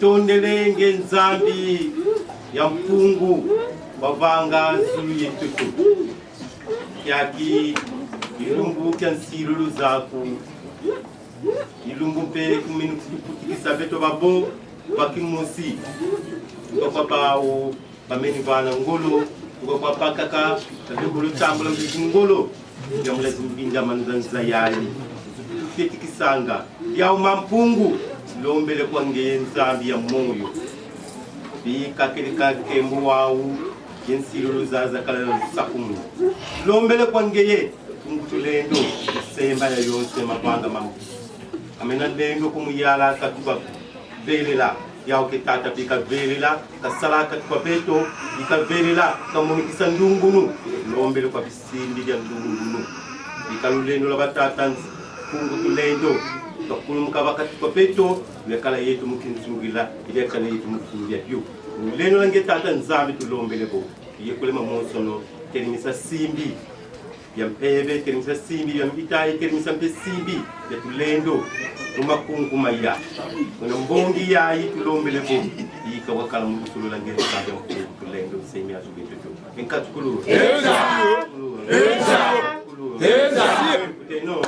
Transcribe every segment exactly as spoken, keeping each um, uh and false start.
Tondele nge Nzambi ya Mpungu wavanga zulu ye ntoto. Kiaki kilumbu kia nsilulu zaku. Kilumbu mpe kumini kutuputikisa beto babo ba kimosi. Tuka kwa bawu bameni bana ngolo, tuka kwa bakaka, tuka kwa ngolo tambula ngolo. Yambula zimbinda manu za nza yali. Tupetikisanga. Yawu Ma Mpungu, lombele kwa ngeye Nzambi ya moyo. Bika kele ka nkembo wawu, ye nsilulu zaza kala na nsakumunu. Lombele kwa ngeye, Mpungu Tulendo, semba ya yonse mavanga mambu. Amena lendo kumuyala katuka velela, yawu ke tata bika velela, kasala katuka beto, bika velela, kamonikisa ndungunu, lombele kwa bisimbi bia ndungunu. Bika lulendo lwa batata Mpungu Tulendo, kakulumuka ba katuka beto, lwakala yeto mu kinzungila, lwakala yeto mu kinzungila bio. Lulendo lwa nge tata Nzambi tulombele bo, yekule mamonsono, telimisa simbi ya mpeve, telimisa simbi ya mvita, telimisa mpe simbi ya tulendo, mu makungu maya. Kuna mbongi yayi tulombele bo, ika wakala mu lusulu lwa nge tata Mpungu Tulendo, semi asu beto. Enka tukulu. Enka tukulu. Enka tukulu. Enka tukulu.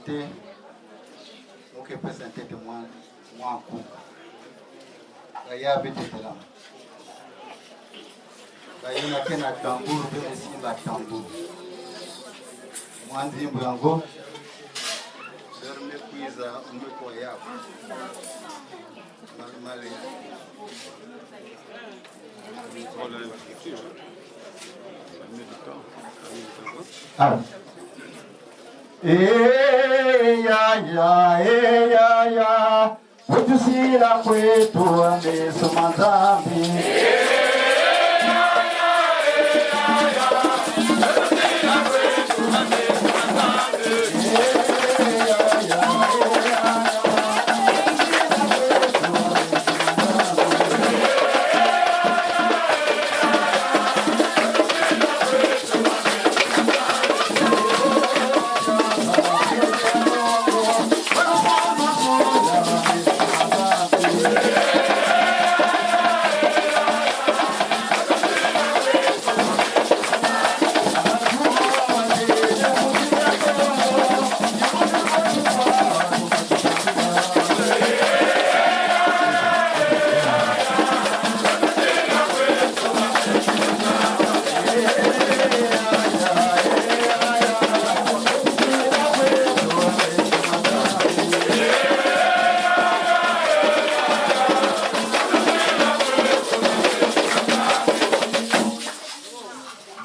Te, oke, pesa ntete mwa, mwa ku. Ka ya bete telama. Ka yina kena tamburu, bebe simba tamburu. Mwa nzimbu yango. Dorme kwiza, umbe kwa yako. Mali, mali. Ah. Eh, ya, ya, eh, ya, ya. Wetu sila kwetu ame suma Nzambi.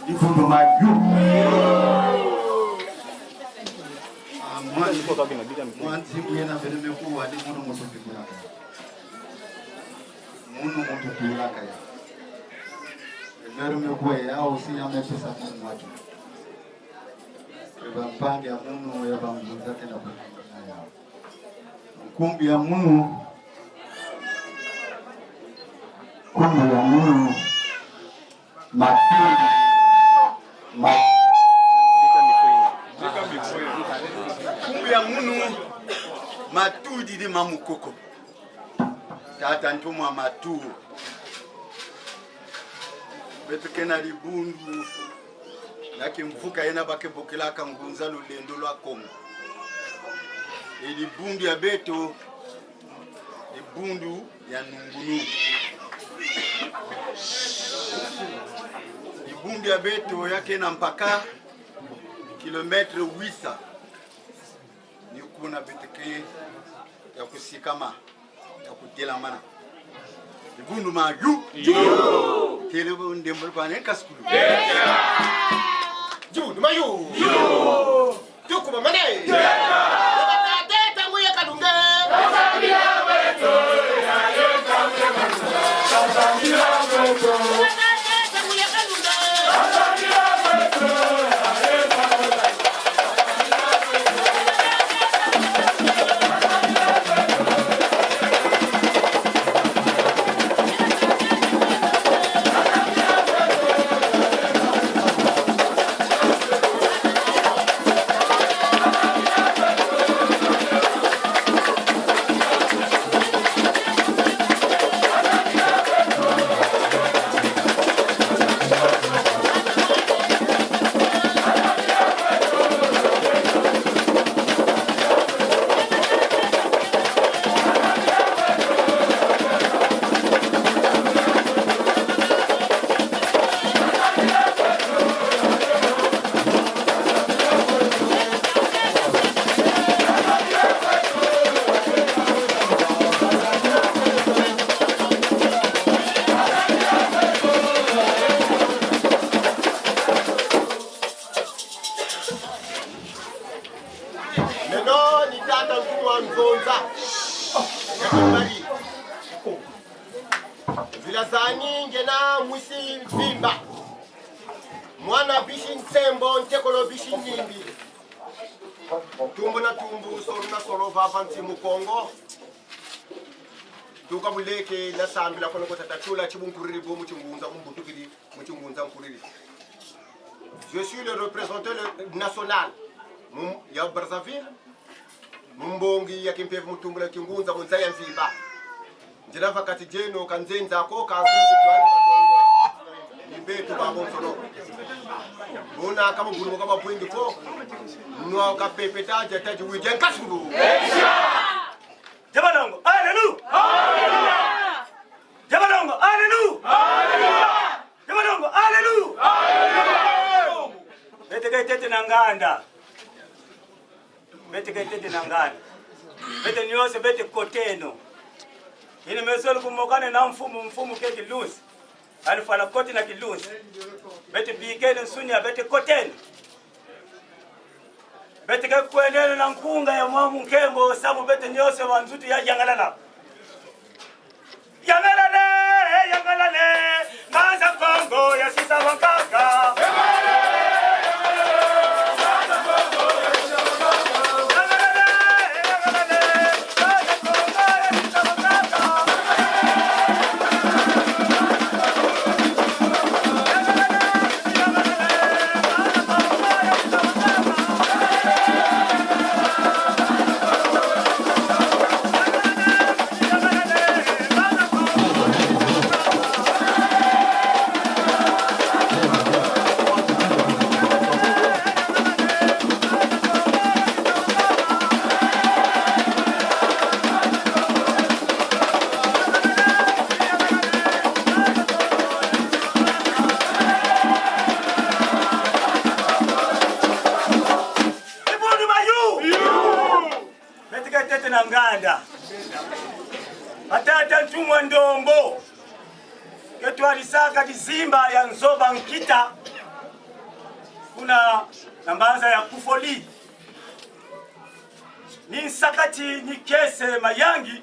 Dibundu maju. Ah, mwa, mwa nzimbu yena bene me kuwa ni munu mutu bibulaka. Munu mutu bibulaka ya. Ebere me kuwa ya, osi ya me pesa munu mwatu. Eba mpangi ya munu, eba ngunza kena bukina ya. Nkumbu ya munu. Nkumbu ya munu. Matu. Ma- Nkumbu ya munu. Matudidi ma mukoko. Tata ntumwa Matu. Beto kena dibundu na kimvuka yena ba ke bokilaka Ngunza Lulendo lwa Kongo. E dibundu ya beto, dibundu ya nungunu. Dibundu ya beto ya kena mpaka kilomètre huit cents. Ni kuna beto ke ya kusikama, ya kutelamana. Dibundu mayu. Yu. Tele bo ndembo kwa ne kaskulu. Dibundu mayu. Yu. Tuku mamane. Teta nguye kalunge. Meno ni tata ntumwa Nzonza. Mvila zani ngena mwisi Mvimba. Mwana bisi Nsembo, ntekolo bisi Nimbi. Tumbu na tumbu, solo na solo, vava nsi mu Kongo. Tuka buleke na sambila kono ko tata tula ti bunkuriri bo mu tingunza, kumbutukiri mu tingunza nkuriri. Je suis le représentant national mu, ya Brazzaville, mu mbongi ya kimpeve mu tumbula kingunza mu nza ya Mvimba. Nzila va kati dieno ka nzenza ko ka nzenza ko. Ni beto babonsono. Buna kama bulu kama pwindi ko. Nwa ka pepeta jata juwi jen kasulu. Jabalongo, alléluia. Jabalongo, alléluia. Jabalongo, alléluia. Beto ke tete na nganda. Beto ke tete na nganda. Beto nyonso, beto koteno. Ina mesolo kumokane na mfumu, mfumu ke kilunsi. Alifala koti na kilunsi. Beto bikene nsunia, beto koteno. Beto ke kwendeno na nkunga ya mwamu nkembo, samu beto nyonso wa nzutu ya yangalala. Yangalale, yangalale, Mbanza Kongo ya sisa wa nkaka. Beto ke tete na nganda. Batata ntumwa ndombo. Ke twadisaka kizimba ya nzoba nkita. Kuna na mbanza ya Kufoli. Ni nsakati, ni kiese mayangi.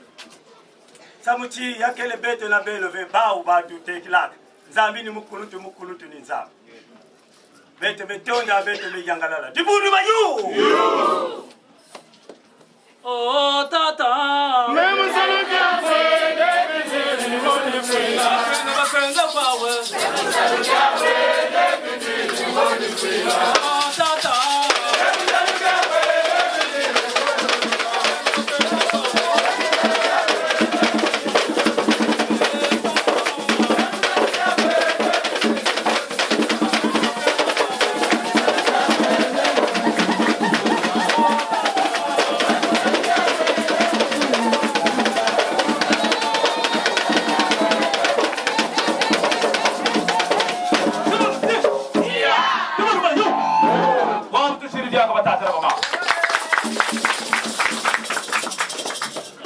Samu ti ya kele beto na beno ve bawu batutekilaka. Nzambi ni mukuluntu, mukuluntu ni Nzambi. Beto me tonda, beto me yangalala. Dibundu bayu! Oh, tata.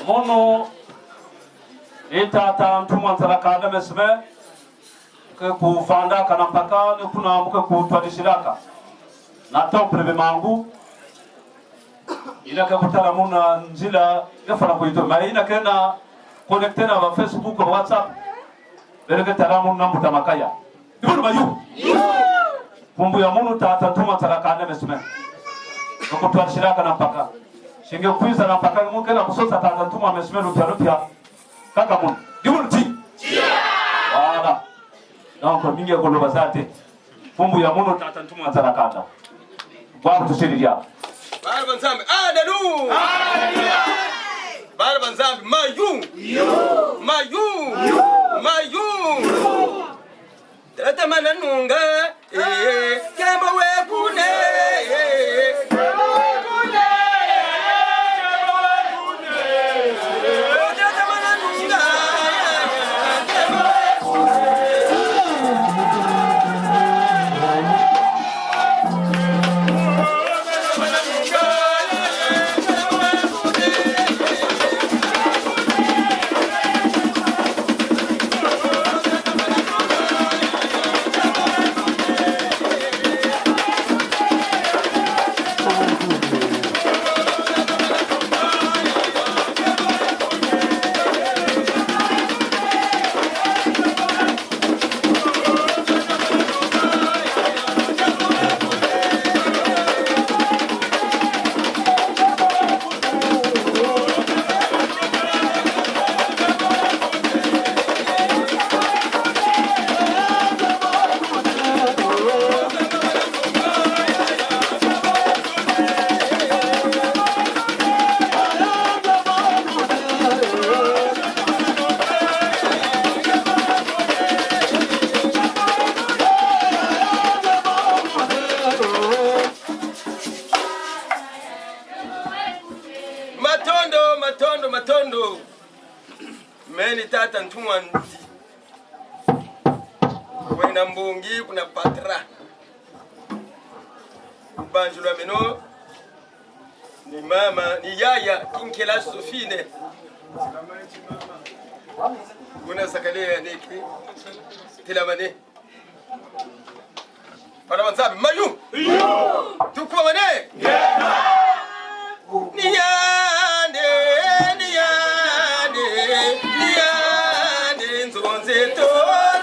Mono, ni tata ntumwa nzalakanda Meseme, ke kuvandaka na mpaka, ni kuna mu ke kutwadisilaka. Na temple be mangu, ina ke kutala muna nzila, ke fana kuito, ma ina ke na connecté na ba Facebook, ba WhatsApp, bele ke tala muna mbuta makaya. Dibundu bayu. Kumbu ya munu tata ntumwa nzalakanda Meseme. Ke kutwadisilaka na mpaka. Singe kwiza na mpaka, mu ke na kusosa tata ntumwa Meseme lupia lupia. Kaka munu. Dibundu ti. Voilà. Donc, mi nge koloba zate. Kumbu ya munu tata ntumwa nzalakanda. Bwa kutusiriria. Bana ba Nzambi. Alléluia. Alléluia. Bana ba Nzambi. Mayu. Mayu. Mayu. Tata mana nunga, eh, kema we kune, eh, kema we kune, eh, kema we kune, eh, tata mana nunga, eh, kema we kune. Tata Ntumwa Ndi. Wena mbongi kuna patra. Banjulwa meno. Ni mama, ni yaya, Kinkela Sofine. Kuna sakale ya neke. Telamane. Bana ba Nzambi, mayu. Tukubamane. Ni yande, ni yande, ni yande, nzonz'eto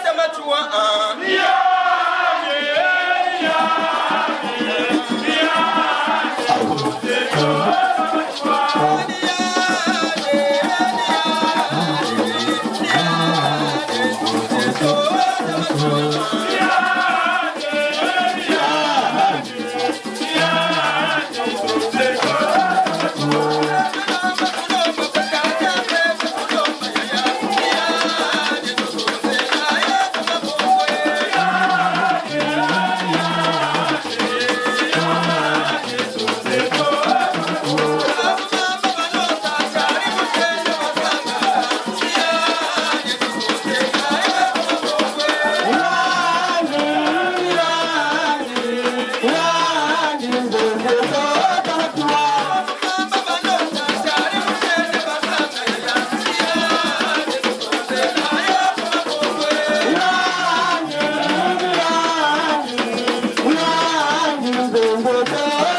za Matsua. Ni yande, ni yande, ni yande, nzonz'eto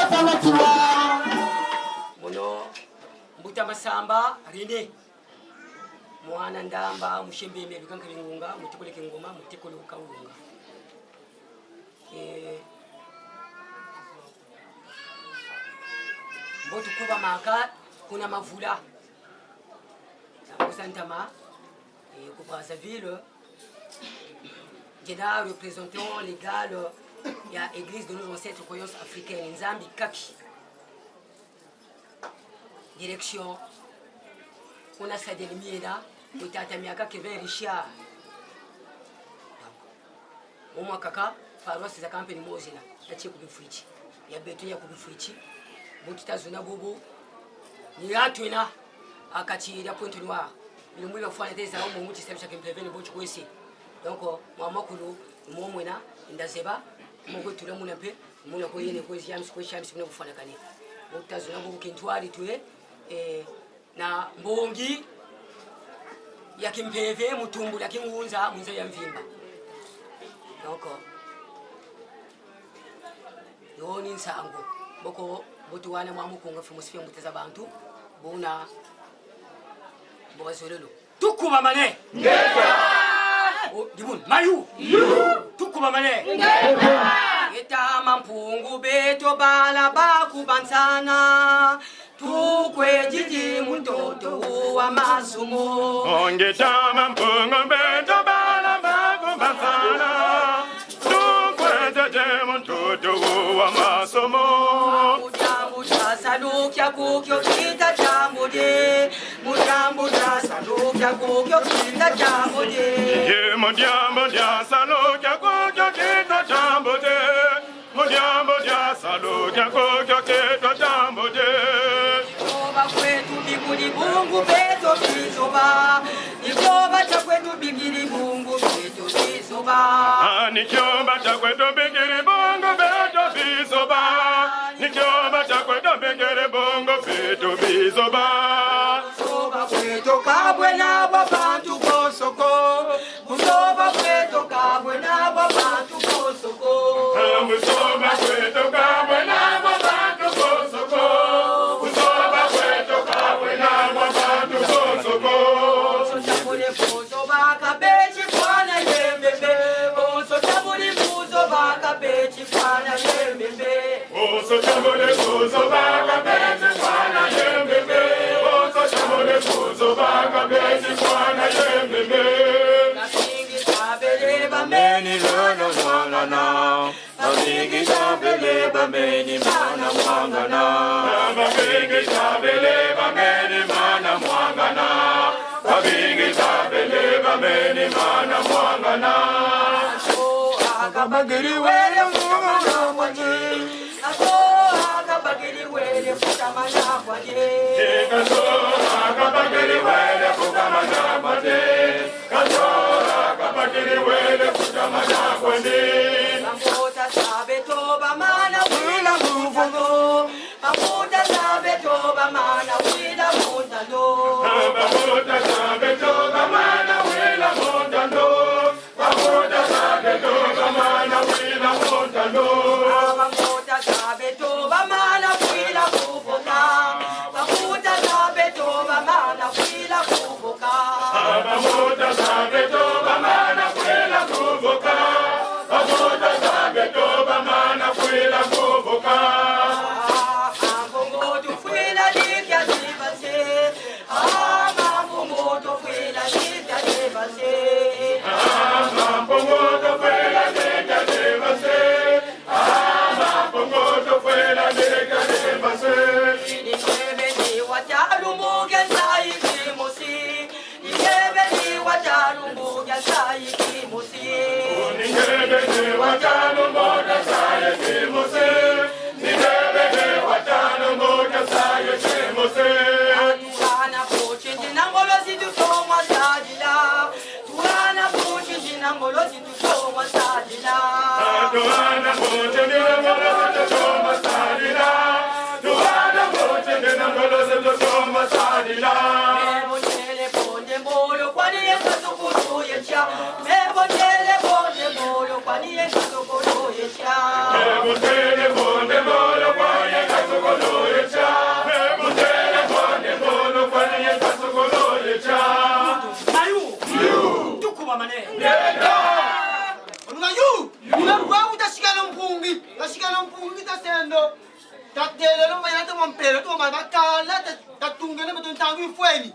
za Matsua. Mono, Mbuta Masamba René. Mwana Ndamba, mushembeme, lukanka bingunga, mutikole kingoma, mutikole ukawunga. Eh, mbo tukubamaka kuna mavula. Nzangu za ntama, eh, ku Brazzaville. Ngena représentant légal ya Église de nos ancêtres croyances africaines, Nzambi kaki. Direction kuna Sadel Miena, ku tata miaka Kevin Richard. Omwakaka, paroisse za Kampeni mo zina, ya tie ku bifwiti. Ya beto ya ku bifwiti. Mbo tutazona bubu. Ni ya twena, ha kati dia Pointe-Noire. Ni mwiba fwana teza omo nguti sabi sa kimpeve ni mbo tukwese. Donc, mwa makulu, mo mwena, ndazeba, mo kwe tula muna mpe, muna kwe yene kwe ziamsi, kwe ziamsi, muna kufwanakane. Mbo tutazona bubu kintwari twe, eh, na mbongi ya kimpeve, mu tumbula kingunza, mu nza ya mvimba. Donc, yo ni nsangu. Boko, mbo tuwana mwa mukunga, fimosifi mbuta za bantu, buna, mbo wazololo. Tukubamane. Ngeta. O, dibun, mayu. Yu. Tukubamane. Ngeta. Ngeta Mampungu beto bala bakubansana. Tukwedidi mu ntoto wa masumu. Ngeta Mampungu beto bala bakubansana. Tukwedidi mu ntoto wa masumu. Mu diambu dia salu kiaku kio kita diambu die. Mu diambu dia salu kiaku kio kita diambu die. Ye, mu diambu dia salu kiaku kio kita diambu die. Mu diambu dia salu kiaku kio kita diambu die. Ni kiomba kwetu bikiri bungu beto bizoba. Ni kiomba kwetu bikiri bungu beto bizoba. Ah, ni kiomba kwetu bikiri bungu beto bizoba. Ni kiomba kwetu bikiri bungu beto bizoba. Buzoba bweto ka bwena bwa bantu bonso ko. Buzoba bweto ka bwena bwa bantu bonso ko. Buzoba bweto ka bwena bwa bantu bonso ko. Buzoba bweto ka bwena bwa bantu bonso ko. Bonso tabule buzoba ka beti fwana ye mbembe. Bonso tabule buzoba ka beti fwana ye mbembe. Bonso tabule buzoba ka beti fwana ye mbembe. Bonso tabule buzoba ka beti fwana ye mbembe. Babingi tabele bameni lolo lolo na. Babingi tabele bameni mana mwangana. Babingi tabele bameni mana mwangana. Babingi tabele bameni mana mwangana. Ako akabagiri wele mwana mwaji. Ako akabagiri wele fukamana kwani. Ako akabagiri wele fukamana kwani. Bambuta za beto bamana wila mu mvano. Bambuta za beto bamana wila mu mvano. Bambuta za beto bamana wila mu mvano. Bambuta za beto bamana wila mu mvano. Bambuta za beto bamana wila kuvoka. Bambuta za beto bamana wila kuvoka. Bambuta za beto bamana wila kuvoka. Bambuta za beto bamana wila kuvoka. Mampungu tufwila ni kia zibase. Ah, Mampungu tufwila ni kia zibase. Ah, Mampungu tufwila ni kia zibase. Ah, Mampungu tufwila ni kia zibase. Ni bebe ni wata lumbu kia nsayi kimosi. Ni bebe ni wata lumbu kia nsayi kimosi. Ni bebe ni wata lumbu kia nsayi kimosi. Ni bebe ni wata lumbu kia nsayi kimosi. Tuhana buti ndina ngolo zi tutomwa sadila. Tuhana buti ndina ngolo zi tutomwa sadila. Tuhana buti ndina ngolo zi tutomwa sadila. Tuhana buti ndina ngolo zi tutomwa sadila. Mebo ntele bonde mbolo kwani ye kasukulu ye cha. Mebo ntele bonde mbolo kwani ye kasukulu ye cha. Mebo ntele bonde mbolo kwani ye kasukulu ye cha. Mebo ntele bonde mbolo kwani ye kasukulu ye cha. Mayu. Yu. Tukuba mane. Yeka. Onu mayu. Yu. Yu. Kwa uta shikana mpungi. Ka shikana mpungi ta sendo. Tatele lo maya ta mampele to mabakala ta, tatungene beto ntangu ifweni.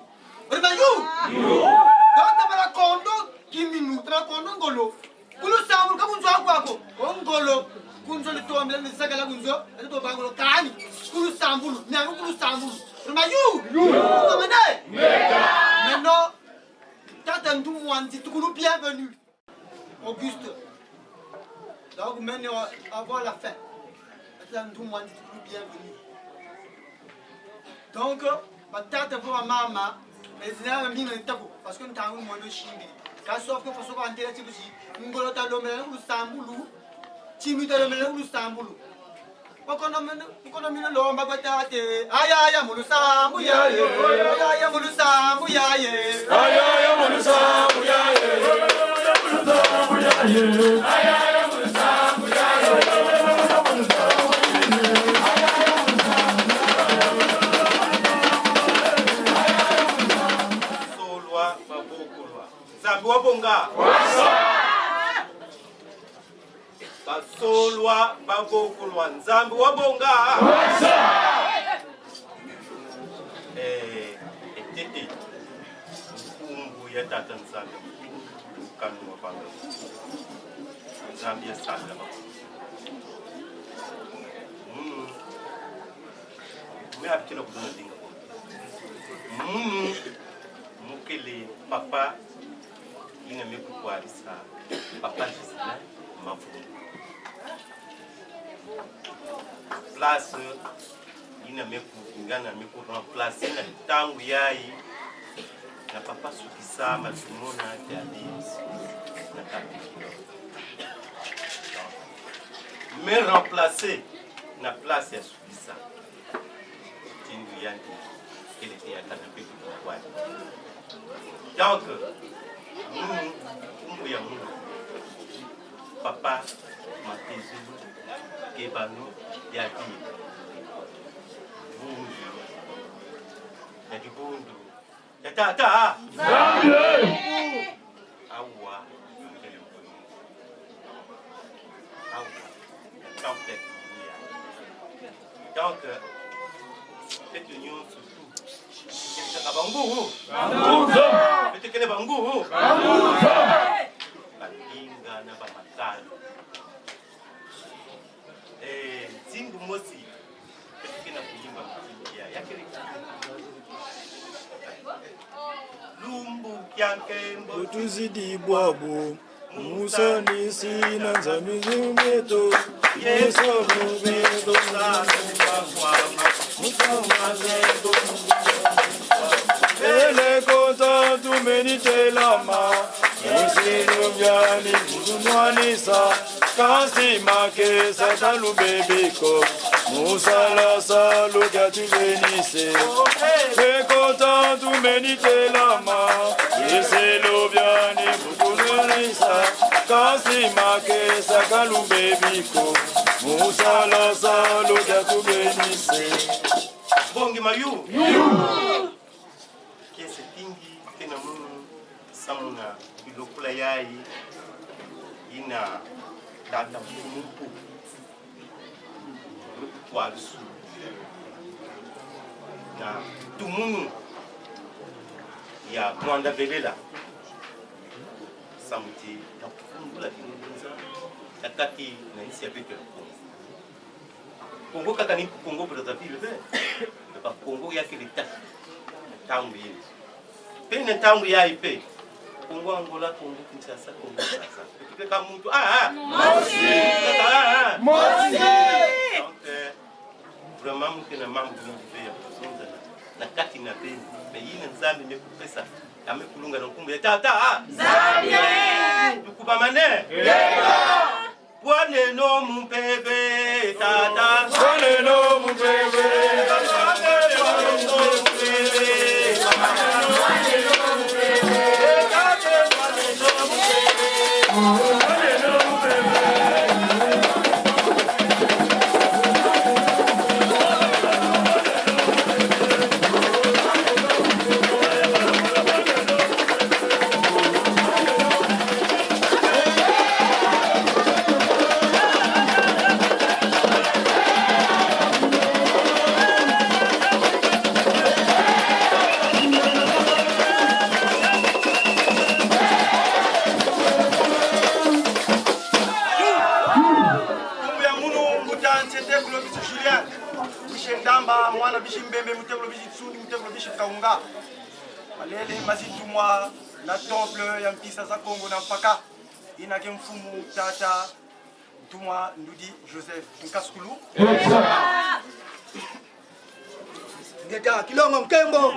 Onu mayu. Yu. Dota mara kondo kiminu, ta mara kondo ngolo. Ku lusambulu ka kunzo aku ako. Ko ngolo. Kunzo litombele ni sakala kunzo. Eto to bangolo kani. Ku lusambulu. Ni aku ku lusambulu. Onu mayu. Yu. Komene. Meka. Maintenant, tata Ntumwa Nzituku, bienvenue. Auguste. Donc, maintenant, avant la fin. Tata Ntumwa Nzituku, bienvenue. Donc, batata vo bamama, mais zina ba mingi na tako, parce que ntangu mono shimbi. Ka sof ke faso ba ntela tibusi, ngolo talombele ku lusambulu, timi talombele ku lusambulu. Okono mino, okono mino lomba kwa tate. Aya, aya, mu lusambu ya ye. Aya, aya, mu lusambu ya ye. Aya, aya, mu lusambu ya ye. Mu lusambu ya ye. Aya, aya, mu lusambu ya ye. Solwa, babokolwa. Nzambi wabonga. Basolwa, babokolwa, Nzambi wabonga. Eh, etete. Nkumbu ya Tata Nzambi. Kanu wa banga. Nzambi ya sala ba. Mm. Me abikila kuduna dinga ko. Munu mukele papa yina me kukwarisa papa Ghislain Mavungu. Place yina me ku, yina me ku remplacer na ntangu yayi na papa Sukisa Matumona Davis na Kapiki. Me remplacer na place ya Sukisa. Mutindu yandi kele te ya kana pe kutu kwani. Donc, munu, nkumbu ya munu. Papa Matezulu Kebano Yadi. Bundu. Na dibundu. Ya tata. Nzambi. Awa. Awa. Temple. Donc, beto nyonso surtout. Kele kaka bangu. Bangu. Beto kele bangu. Bangu. Baninga na bamakalo. Eh, nsingu mosi. Kena kuyimba muziki ya, ya kele. Lumbu kia nkembo. Butuzidi bwabu. Musanisi na Nzambi nzumbeto. Yesu nzumbeto. Musanisi kwa. Musanisi kwa. Ele kota tumeni telama. Musanisi Biani mbutu nwanisa, kasi makesa talu bebiko. Mu sala salu kia tubenise. Eko tatu meni telama. Eselo biani mbutu nwanisa, kasi makesa talu bebiko. Mu sala salu kia tubenise. Bongi mayu. Kiese tingi kena munu samuna bilokula yayi ina tata mfumu mpu kwa lusu na tumunu ya Mwanda Velela. Samu ti na kufungula kingunza takaki na nsi ya beto ya Kongo. Kongo kaka ni Kongo Brazzaville pe. Ba Kongo ya kele tatu. Ntangu yina. Pe na ntangu yayi pe. Kongo Angola, Kongo Kinshasa, Kongo Brazza. Pe tupeleka muntu. Ah, ah. Mosi. Ah, ah. Mosi. Donc, euh, vraiment, mu kena mambu mingi pe ya kuzonza na, na kati na beno. Mais yina Nzambi me kupesa. Ame kulunga na nkumbu ya tata. Ah. Nzambi. Tukubamane. Yego. Bwaneno mu mpeve, tata. Bwaneno mu mpeve. Nkumbu ya munu mbuta ntete kulo bisi Julien, bisi Ndamba, mwana bisi Mbembe, mutekolo bisi Nsundi, mutekolo bisi Kaunga. Malele mazi ntumwa na temple ya mpisa za Kongo na mpaka. Ina ke mfumu tata ntumwa Ndudi Joseph Nkasukulu. Ngeta, kilongo nkembo.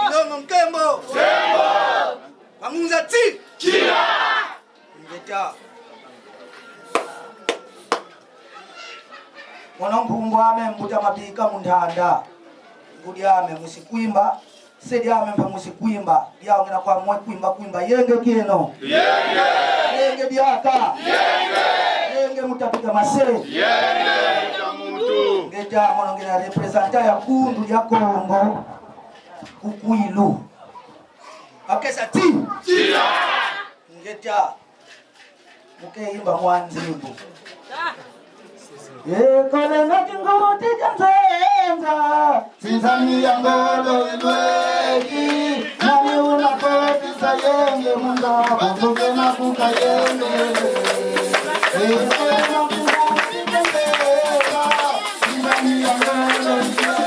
Kilongo nkembo. Bangunza ti. Ngeta. Mono nkumbu ame mbuta Mabika Muntanda. Ngudi ame musi Kwimba. Se diame mpe musi Kwimba. Diawu ngina kwa mwe Kwimba, Kwimba. Yenge kieno. Yenge. Yenge diaka. Yenge. Yenge mutapika mase. Yenge. Ngeta, mono ngina representa ya kundu ya Kongo. Ku Kwilu. Bakesa ti. Tia. Ngeta. Muke imba mwa nzimbo. Ekole na kinguru ti kia nzenza. Sinzani ya ngolo ilweki. Nani una kotisa yenge munda. Bosoke na kuka yenge. Ekole na kinguru ti kia nzenza. Sinzani ya ngolo ilweki.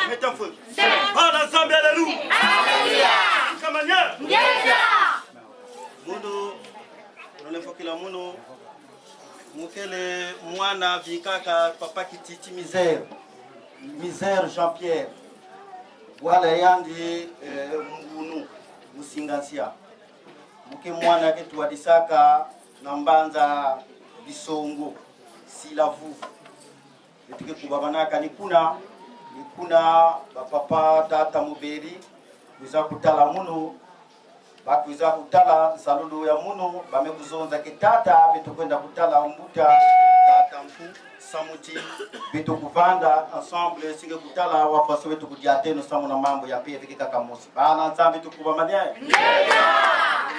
Meta fwe. Bana Nzambi, alléluia. Alléluia. Kamanye. Ngeta. Munu, munu mfokila munu. Mukele mwana bikaka papa Kititi Misère. Misère Jean-Pierre. Bwala yandi, eh, Mbunu, Musingasia. Muke mwana ke twadisaka na mbanza Bisongo, Silavu. Beto ke kubamanaka ni kuna, ni kuna ba papa tata Muberi, kwiza kutala munu, ba kwiza kutala nsalulu ya munu, ba me kuzonza ke tata, beto kwenda kutala mbuta, tata Mpu, samu ti, beto kuvanda, ensemble, si nge kutala, wa faso beto kudiateno, samu na mambu ya mpeve kaka mosi. Bana Nzambi tukubamane. Ngeta.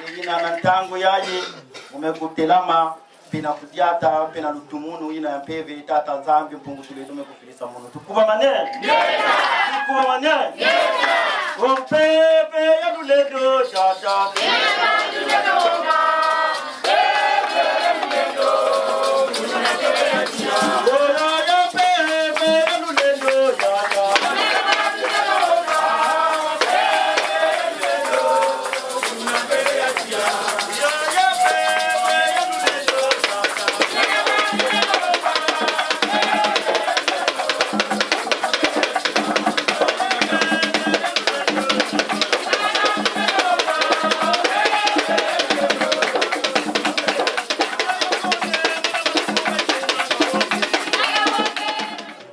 Ni yina na ntangu yayi, mu me kutelama, mpe na kudiata, mpe na lutumunu yina ya mpeve, tata Nzambi Mpungu Tulendo me kufilisa munu. Tukubamane. Ngeta. Tukubamane. Ngeta. O mpeve ya lulendo, tata.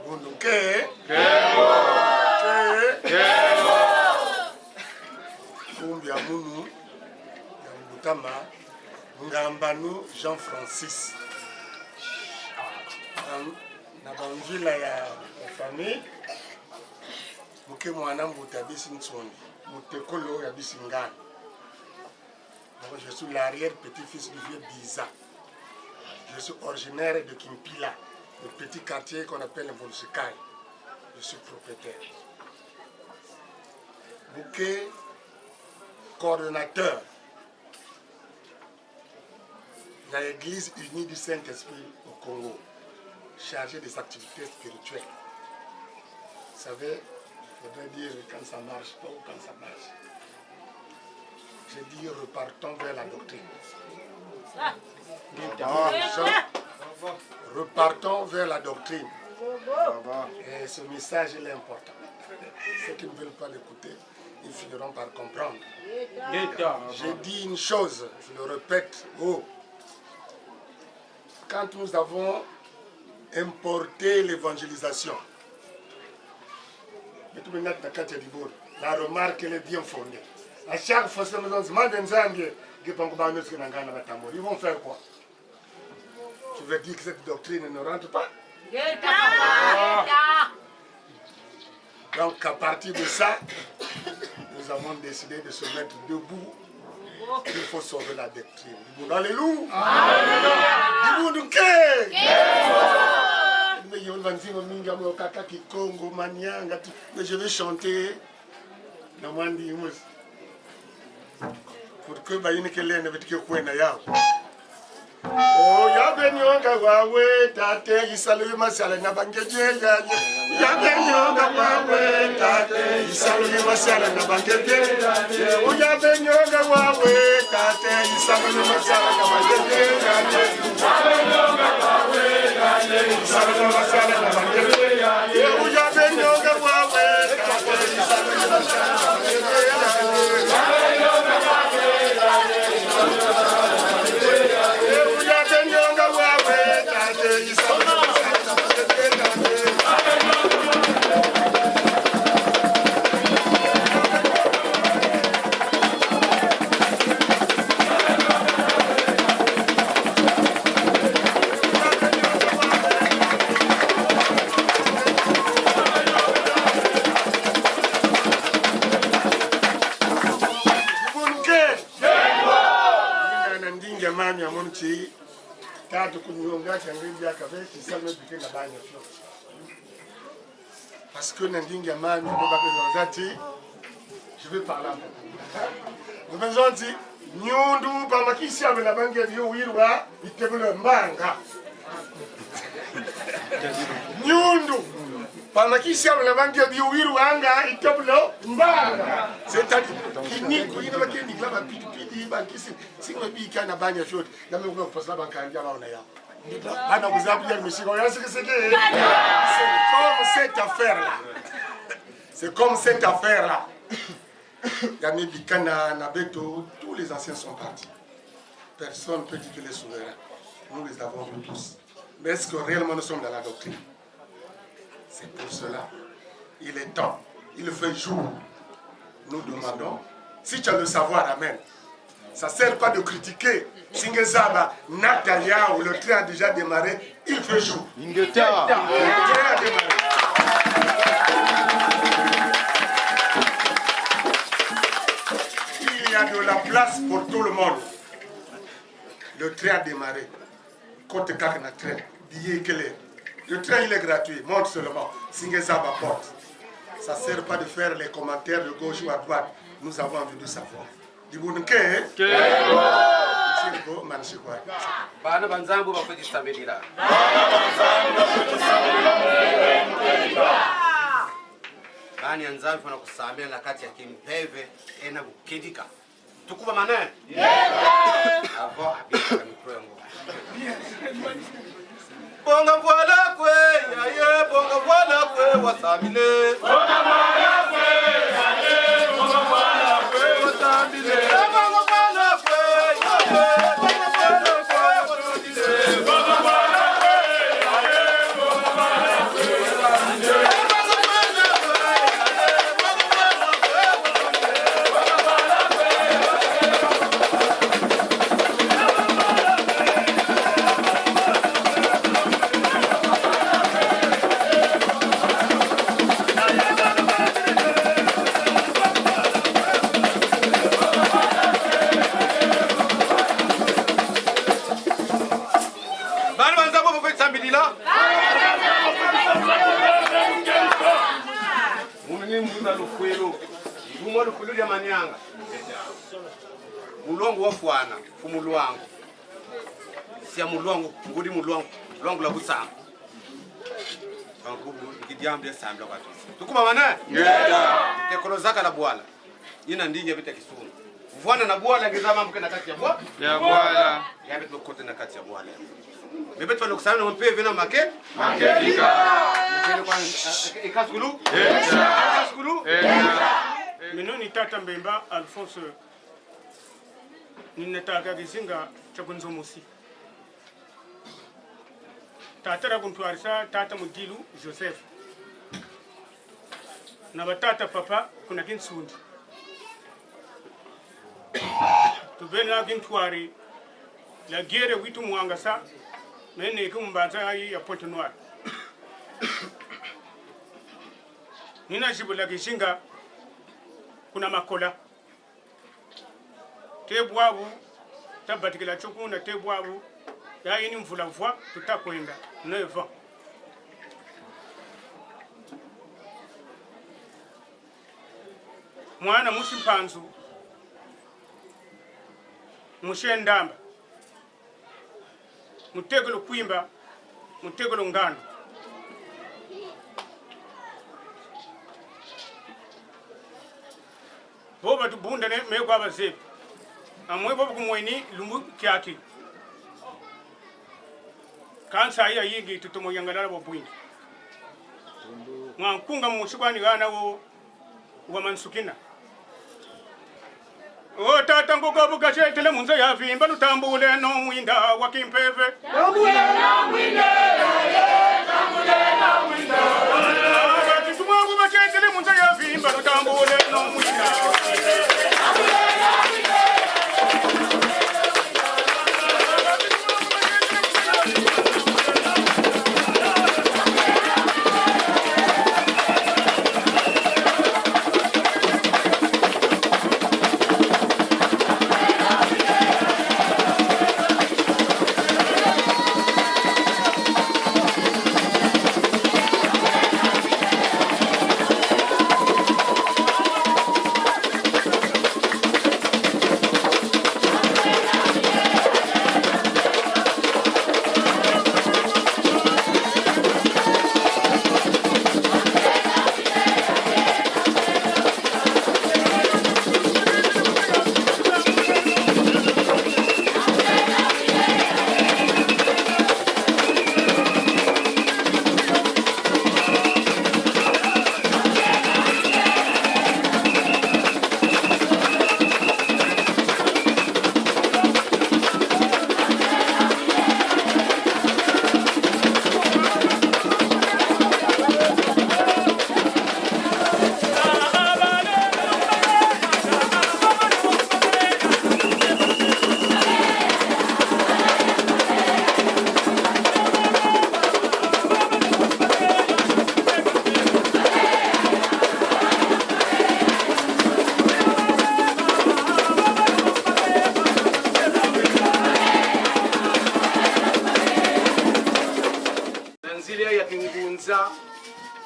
Munu ke? Ke? Ke? Kumbi ya munu, ya mbuta ma, Ngambanu Jean Francis. Na, na bamvila ya, ya famille, muke mwana mbuta bisi Nsondi, mutekolo ya bisi Ngani. Donc, je suis l'arrière-petit-fils du vieux Biza. Je suis originaire de Kimpila, le petit quartier qu'on appelle Mvulusikai. Je suis propriétaire. Muke coordonnateur de l'Église unie du Saint-Esprit au Congo, chargé des activités spirituelles. Vous savez, il faudrait dire quand ça marche pas ou quand ça marche. J'ai dit, repartons vers la doctrine. Jean, repartons vers la doctrine. Et ce message, il est important. Ceux qui ne veulent pas l'écouter, ils finiront par comprendre. J'ai dit une chose, je le répète haut. Quand nous avons importé l'évangélisation, mais tout le monde a attaqué du bord. La remarque, elle est bien fondée. À chaque fois, c'est comme ça, demande à Nzambi, que pangu ba nous, que nangana batamboli. Ils vont faire quoi? Tu veux dire que cette doctrine ne rentre pas? Ngeta. Donc, à partir de ça, nous avons décidé de se mettre debout. Il faut sauver la doctrine. Debout, alléluia. Debout, donc, eh. Mais il y a une vingt-six minutes, il y a un kaka Kikongo, Manianga, tout. Mais je vais chanter. Na mwandi imus. Pour que bayinike lene beto ke kwenda yau. O ya beni onga wawe tate, isalu masiala na bangedie ya ye. Ya beni onga wawe tate, isalu masiala na bangedie ya ye. O ya beni onga wawe tate, isalu masiala na bangedie ya ye. Yina na ndinga mami ya munu ti, tatu kunyonga kiangeli ya kabe, kisalu bike na banya fioti. Parce que na ndinga mami, bo ba ke zonza ti, je vais parler en fait. Bo ba zonza ti, nyundu, ba makisi ya bela bange bio wirwa, bitebele mbanga. Nyundu. Ba makisi ya lo na bangi ya biwiri wanga, itabulo mbanga. C'est-à-dire, kini ko ina ba keni kila ba pidi pidi, ba nkisi, singa ba bika na banya fioti, na me ko pasala ba nkandi ya ba ona ya. Bana kuzabu ya misi ko ya siki siki. C'est comme cette affaire-là. C'est comme cette affaire-là. Ya me bika na, na beto, tous les anciens sont partis. Personne ne peut dire qu'il est souverain. Nous les avons vus tous. Mais est-ce que réellement nous sommes dans la doctrine ? C'est pour cela, il est temps, il fait jour. Nous demandons, si tu as le savoir, amène. Ça sert pas de critiquer. Si nge zaba nata yawu, le train a déjà démarré, il fait jour. Ingeta. Le train a démarré. Il y a de la place pour tout le monde. Le train a démarré. Kote kaka na train. Billet kele. Le train, il est gratuit. Monte seulement. Si nge zaba porte. Ça sert pas de faire les commentaires de gauche ou à droite. Nous avons envie de savoir. Dibunke. Ke. Nchiriko, manshikwa. Bana ba Nzambi bafweti sambidila. Bana ya Nzambi bafweti sambidila. Bana ya Nzambi bafweti sambidila na kati ya kimpeve, ena bukedika. Tukubamane? Yee. Avo abika mikro yango. Bonga vwala kwe, aye, bonga vwala kwe, wasambile. Bonga vwala kwe, aye, bonga vwala kwe, wasambile. Bonga vwala kwe, aye, bonga vwala kwe, wasambile. Bana ba Nzambi bafweti sambidila. Munu ni mbuta lufwelo. Mbuta lufwelo dia Manianga. Mulongo wafwana, fu mulwango. Sia mulwango, ngudi mulwango, lwango la busama. Bangu ngidiambu dia sambila kwa tusi. Tukubamane? Yee. Tekolo zaka la bwala. Ina ndinga bita kisunga. Vwana na bwala ngiza mambu ke na kati ya bwa-, ya bwala. Ya beto kote na kati ya bwala. Me beto lukusana na mpeve na make. Make bika. Mpeve kwa, eh, eh, ikasukulu. Yee. Ikasukulu. Yee. Meno ni tata Mbemba Alphonse. Ni nataka kizinga kia ku Nzomosi. Tata la kuntwarisa, tata Mudilu Joseph. Na batata papa kuna Kinsundi. Tubeni na kintwari la guerre witu mwangasa, mene ki mbanza ya Pointe-Noire. Ni nazibula kizinga kuna Makola. Te bwabu, tabatikila tio kuna te bwabu, ya ini mvula vwa, tuta kwenda, neuf ans. Mwana musi Mpanzu, musi Ndamba. Mutekolo Kwimba, mutekolo Ngando. Bo batubundane, me kwa bazebi. Amwe bo bakumweni lumbu kiaki. Kansi ayingi tutomo yangalala bobwingi. Mwa nkunga musi kwani gana wo wa Mansukina. O tata, nguko bu katetele mu nza ya vimba, lutambuleno mwinda wa kimpeve. Tambuleno mwinda, tambuleno mwinda. Aba tisumwa bu katetele mu nza ya vimba, lutambuleno mwinda.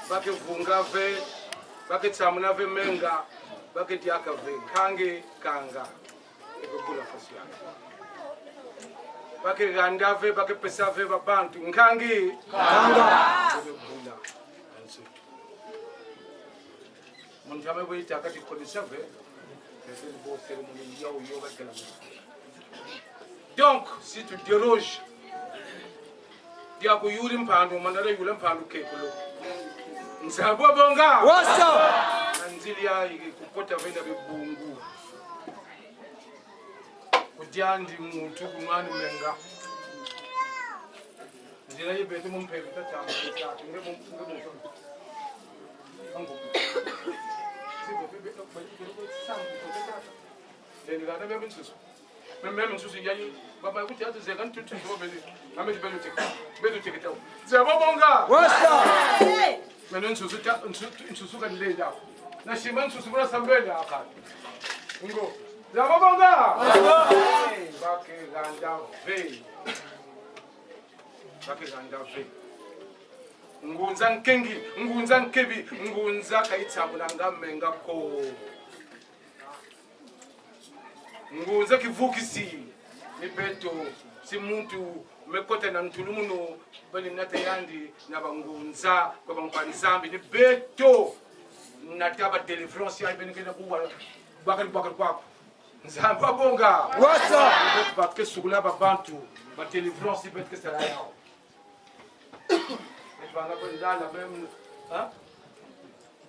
Ba ke vunga ve, ba ke tsamuna ve menga, ba ke diaka ve, nkangi, kanga. Ebe bula fasi ya. Ba ke ganda ve, ba ke pesa ve ba bantu, nkangi, kanga. Ebe bula. Ansu. Montame bwe itaka ti konisa ve. Kese ni bo cérémonie ya u yo ba kela. Donc, si tu déroges, dia kuyuri mpandu, manara yula mpandu kekulo. Nzabwa bonga. Wasa. Na nzili ya ikupota vena be bungu. Kudiandi muntu kunwani menga. Nzila ye beto mu mpeve tata, nge mu, nge mu. Ango. Si beto, beto, beto, beto, sangu, beto, tata. Then ganda me nsusu. Me, me nsusu ya yi. Baba kuti atu zeka ntu nsusu beli. Ame ti beto teke. Beto teke tau. Nzabwa bonga. Wasa. Meno nsusu ta, nsu-, nsusu ka nilenda. Na shima nsusu bula sambenda aka. Ngo. Nzabwa bonga. Wasa. Ba ke ganda ve. Ba ke ganda ve. Ngunza nkengi, ngunza nkebi, ngunza ka itsamuna nga menga ko. Ngunza kivukisi, ni beto, si muntu, mekota na ntulumunu, bani nata yandi, na bangunza, kwa bankwa Nzambi, ni beto, nata ba délivrance, ya beni kena kuwa, bakari, bakari kwaku. Nzabwa bonga. Wasa. Ni beto ba ke sukula ba bantu, ba délivrance, beto ke sala yao. Beto banga kwenda na mem, ha?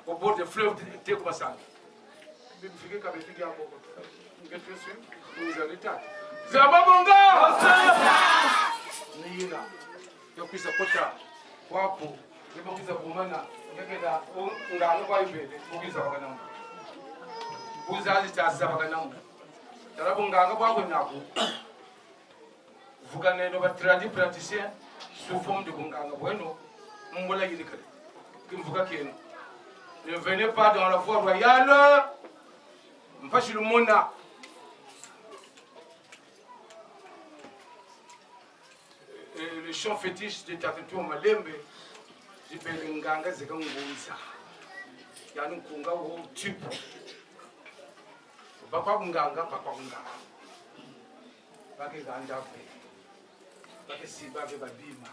Au bord de fleuve, te ku basanga. Bi mfike ka befike ako. Nge tu si, nzalita. Nzabwa bonga! Ni yina. Yo kwiza kota kwaku. Ni ba kwiza kumana. Nge keda, u, nganga kwa ibele. Kwiza bakana. Kwiza zi ta za bakana. Tala bunganga bwaku naku. Vukaneno ba tradipraticiens sous forme de bunganga bweno, mbula yirikale. Kimvuka kieno. Ne venez pas dans la voie royale. Mpasi lumona. Et le chant fétiche de Tata Tuwa Malembe, zibele nganga zeka ngunza. Yani nkunga wo tube. Bakwa nganga, bakwa nganga. Ba ke ganda ve. Ba ke siba ve ba bima.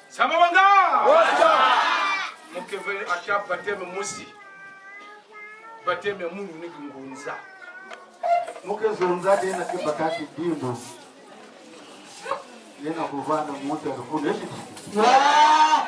Sama banga! Wasa! Mu ke ve ata baptême mosi. Baptême munu ni kingunza. Mu ke zonza de na ke bakati dimbu. Yena kuvana muta kune. Wa!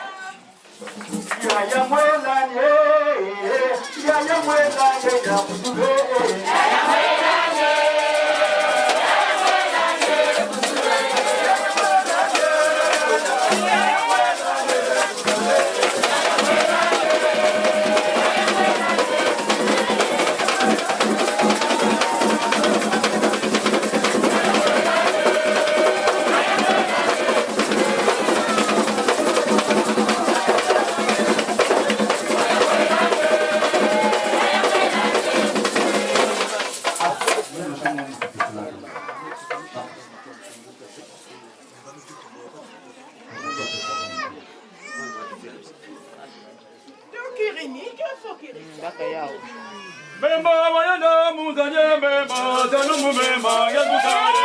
Mema wa yena muzanye mema, talumu mema ya kutare.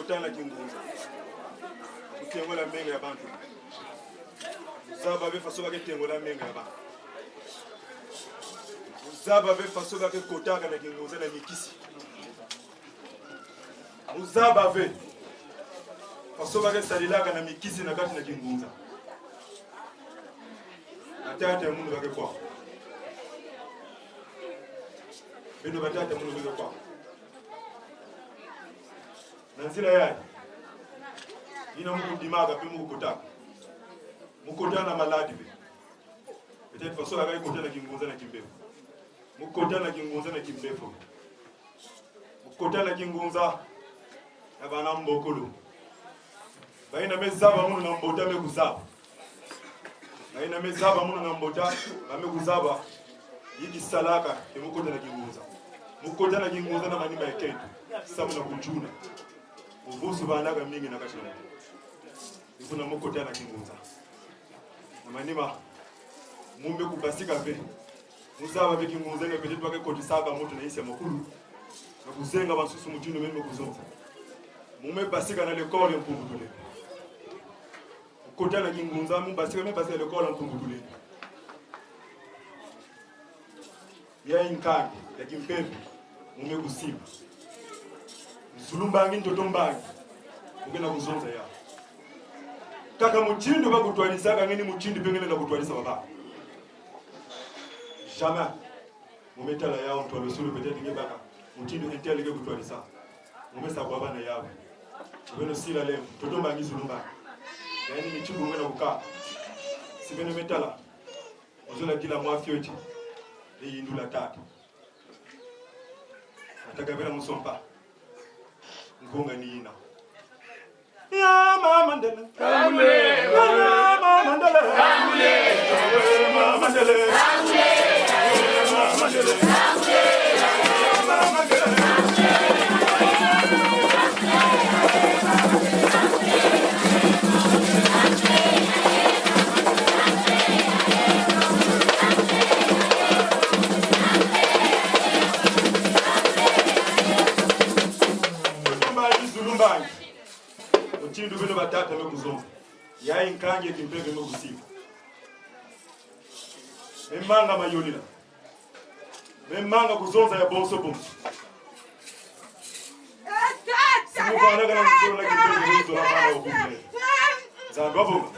Kota na kingunza. Kutengola menga ya bantu. Zaba ve faso ba ke tengola menga ya bantu. Zaba ve faso ba ke kotaka na kingunza na mikisi. Mu zaba ve faso ba ke salelaka na mikisi na kati na kingunza. Batata ya munu ba ke kwa. Beno batata ya munu ba ke kwa. Na nzila yayi, yina mu kundimaka mpe mu kukotaka. Mu kota na maladi ve. Peut-être faso ya ke kota na kingunza na kimpeve. Mu kota na kingunza na kimpeve. Mu kota na kingunza na bana mbokolo. Bayina me zaba munu na mbota me kuzaba. Bayina me zaba munu na mbota ba me kuzaba. Yi ki salaka, e mu kota na kingunza. Mu kota na kingunza na manima ya kento. Samu na kujuna. Uvusu banaka mingi na kati na muntu. Ni kuna mu kota na kingunza. Na manima, mu me kubasika ve. Mu zaba ve kingunza yina peut-être ba ke kotisaka muntu na yinsi ya makulu. Na kuzenga bansusu mutindu me me kuzonza. Mu me basika na l'école ya Mpumbu Tulendo. Kota na kingunza, mu basika, me basika l'école ya Mpumbu Tulendo. Yayi nkangi ya kimpeve mu me kusimba. Zulu mbangi, ntoto mbangi. Mu ke na kuzonza yawu. Kaka mutindu ba kutwadisaka nge ni mutindu mpe nge na kutwadisa baba. Jamais. Mu me tala yawu, ntwalusulu peut-être nge baka mutindu un tel ke kutwadisa. Mu me sa kwa bana yawu. Beno sila lem, ntoto mbangi, zulu mbangi. Yayi ni mutindu nge na kuka. Si beno me tala. Ozola kila mwa fioti. E yindula tata. Ataka bela musompa. Nkunga ni yina. Ya mama ndele. Kangule. Ya mama ndele. Kangule. Mama ndele. Kangule. Mama ndele. Mama ndele. Ntoto mbangi, zulu mbangi. Mutindu beno batata me kuzonza. Yayi nkangi ya kimpeve me kusimba. Me manga mayonila. Me manga kuzonza ya bonso bonso. Si mu vanda kana kuzola kimpeve, kuzola bana wa kumpeve. Nzambi wa bonga.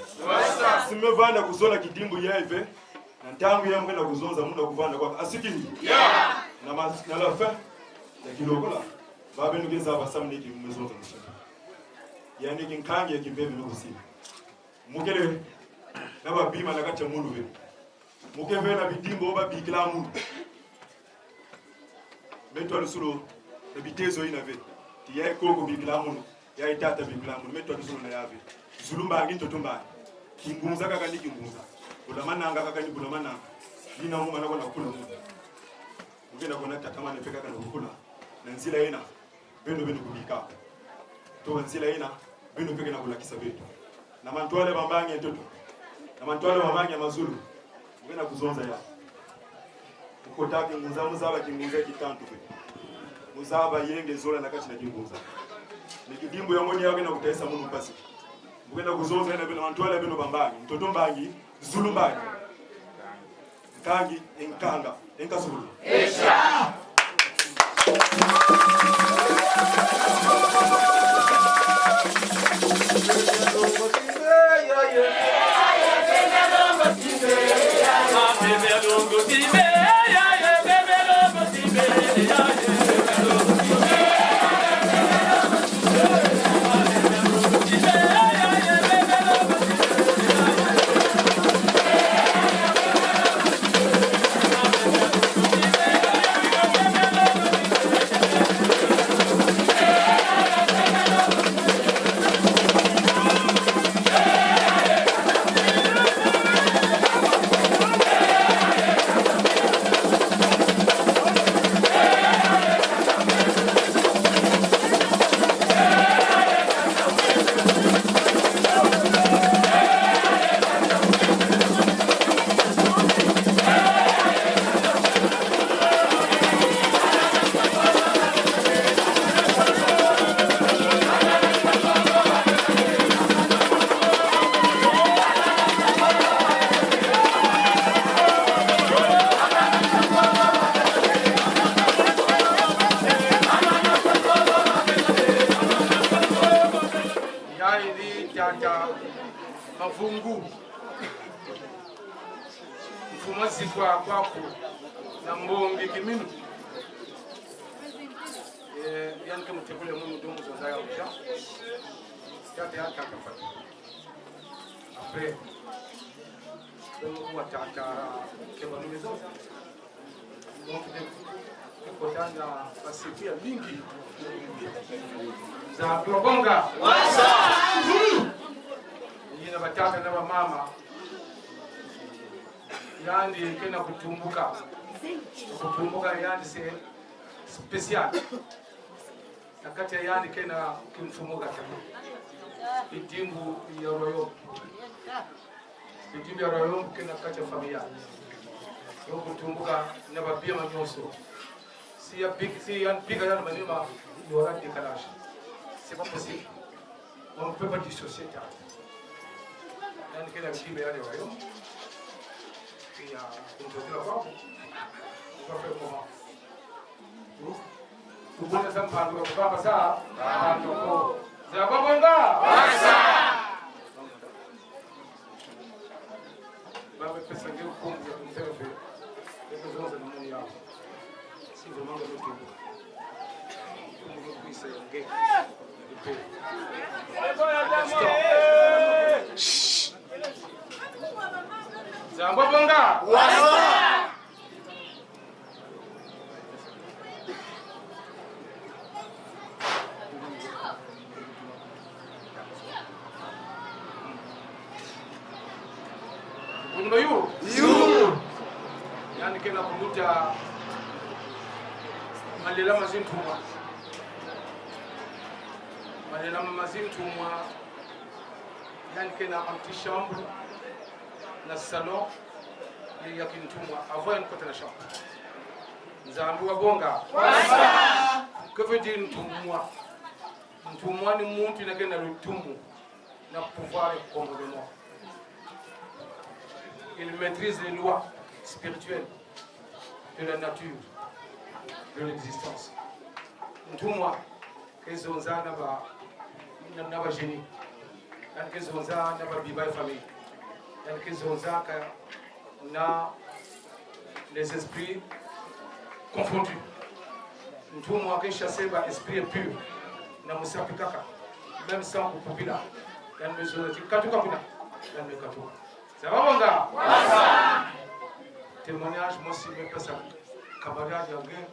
Si me vanda kuzola kidimbu yayi ve. Na ntangu ya mu ke na kuzonza, mu na kuvanda kwa asikini. Ya. Na mas-, na la fin ya kilokola. Ba beno ke zaba samu na ki mu me zonza mutindu. Yayi ni kinkangi ya kimpeve me kusimba. Mu kele na babima na kati ya munu ve. Mu ke ve na bidimbu ba bikila munu. Me twalusulu na bitezo yina ve. Ti yayi koko bikila munu. Yayi tata bikila munu. Me twalusulu na ya ve. Zulu mbangi, ntoto mbangi. Kingunza kaka ni kingunza. Bula mananga kaka ni bula mananga. Yina mu mana kwa na kula munu. Mu ke na kwa na tatamane mpe kaka na kukula. Na nzila yina. Beno, beno kubika. Toka nzila yina, beno mpe ke na kulakisa beto. Na mantwala ya bambangi ya ntoto. Na mantwala ya bambangi ya mazulu. Mu ke na kuzonza yawu. Mu kota kingunza, mu zaba kingunza kitantu ve. Mu zaba yenge zola na kati na kingunza. Ni kidimbu ya mweni ya ke na kutayisa munu mpasi. Mu ke na kuzonza yina beno, mantwala ya beno bambangi. Ntoto mbangi, zulu mbangi. Nkangi, e nkanga, e nkasukulu. Esha! Tata Mavungu, mfumu a zikwa kwaku, na mbongi kiminu. Eh, yandi ke mutebule munu dumu zonza ya uja. Tata ya tata pati. Après, donc, wa tata, ke ba numezo. Donc, ke kotana ba siku ya mingi. Nzambi wa bonga. Wasa. Yina batata na bamama. Yandi kena kutumbuka. Kutumbuka yandi c'est spécial. Na kati ya yandi kena kimfumu kata. Idimbu ya royaume. Idimbu ya royaume kena kati ya famille. Yo kutumbuka na ba biama nyonso. Si ya bik-, si yandi bika yandi manima, il y aura décalage. C'est pas possible. On ne peut pas dissocier ça. Yandi kena idimbu ya royaume. Et, euh, on peut dire quoi ? On va faire comment ? Tubona sa mpandu wa kubaba sa mpandu ko. Nzambi wa bonga. Wasa. Baba pesa nge ukombe ya kumpeve. Eko zonza na moni yao. Si vraiment nge mutu. Nge puisa ya nge. Nzambi wa bonga. Wasa. Bunga yu. Yu. Yandi kena kuluta malela ma zintumwa. Malela ma zintumwa. Yandi kena antichambre na salon ya kintumwa avant yandi kota na chambre. Nzambi wa bonga. Wasa. Que veut dire ntumwa ? Ntumwa ni muntu yina kena lutumu na pouvoir ya commandement. Il maîtrise les lois spirituelles de la nature, de l'existence. Ntumwa ke zonza na ba, na, na ba génie. Yandi ke zonza na ba biba ya famille. Yandi ke zonza ka na les esprits confondus. Ntumwa ke chasser ba esprit impur na musapi kaka. Même sans kupupila. Yandi me zonza ti katuka kuna. Yandi me katuka. Nzambi wa bonga. Wasa. Témoignage mosi me pesa camarade ya nge.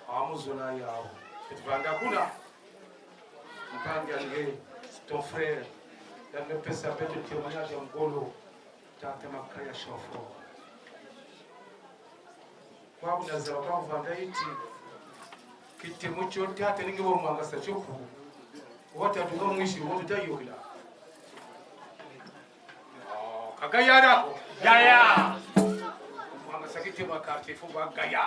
Amu zola yao. Keti vanda kuna. Mpangi ya nge, ton frère. Yandi me pesa beto témoignage ya ngolo. Tata Makaya Chanfort. Kwa kuna zaba kwa kuvanda iti. Kitemo kyo tata ninge wa mwangasa kyo ku. Wata tuka mwisi, wata tayokila. Oh, ka gayara ko. Gaya. Mwangasa kitemo quartier faut ba gaya.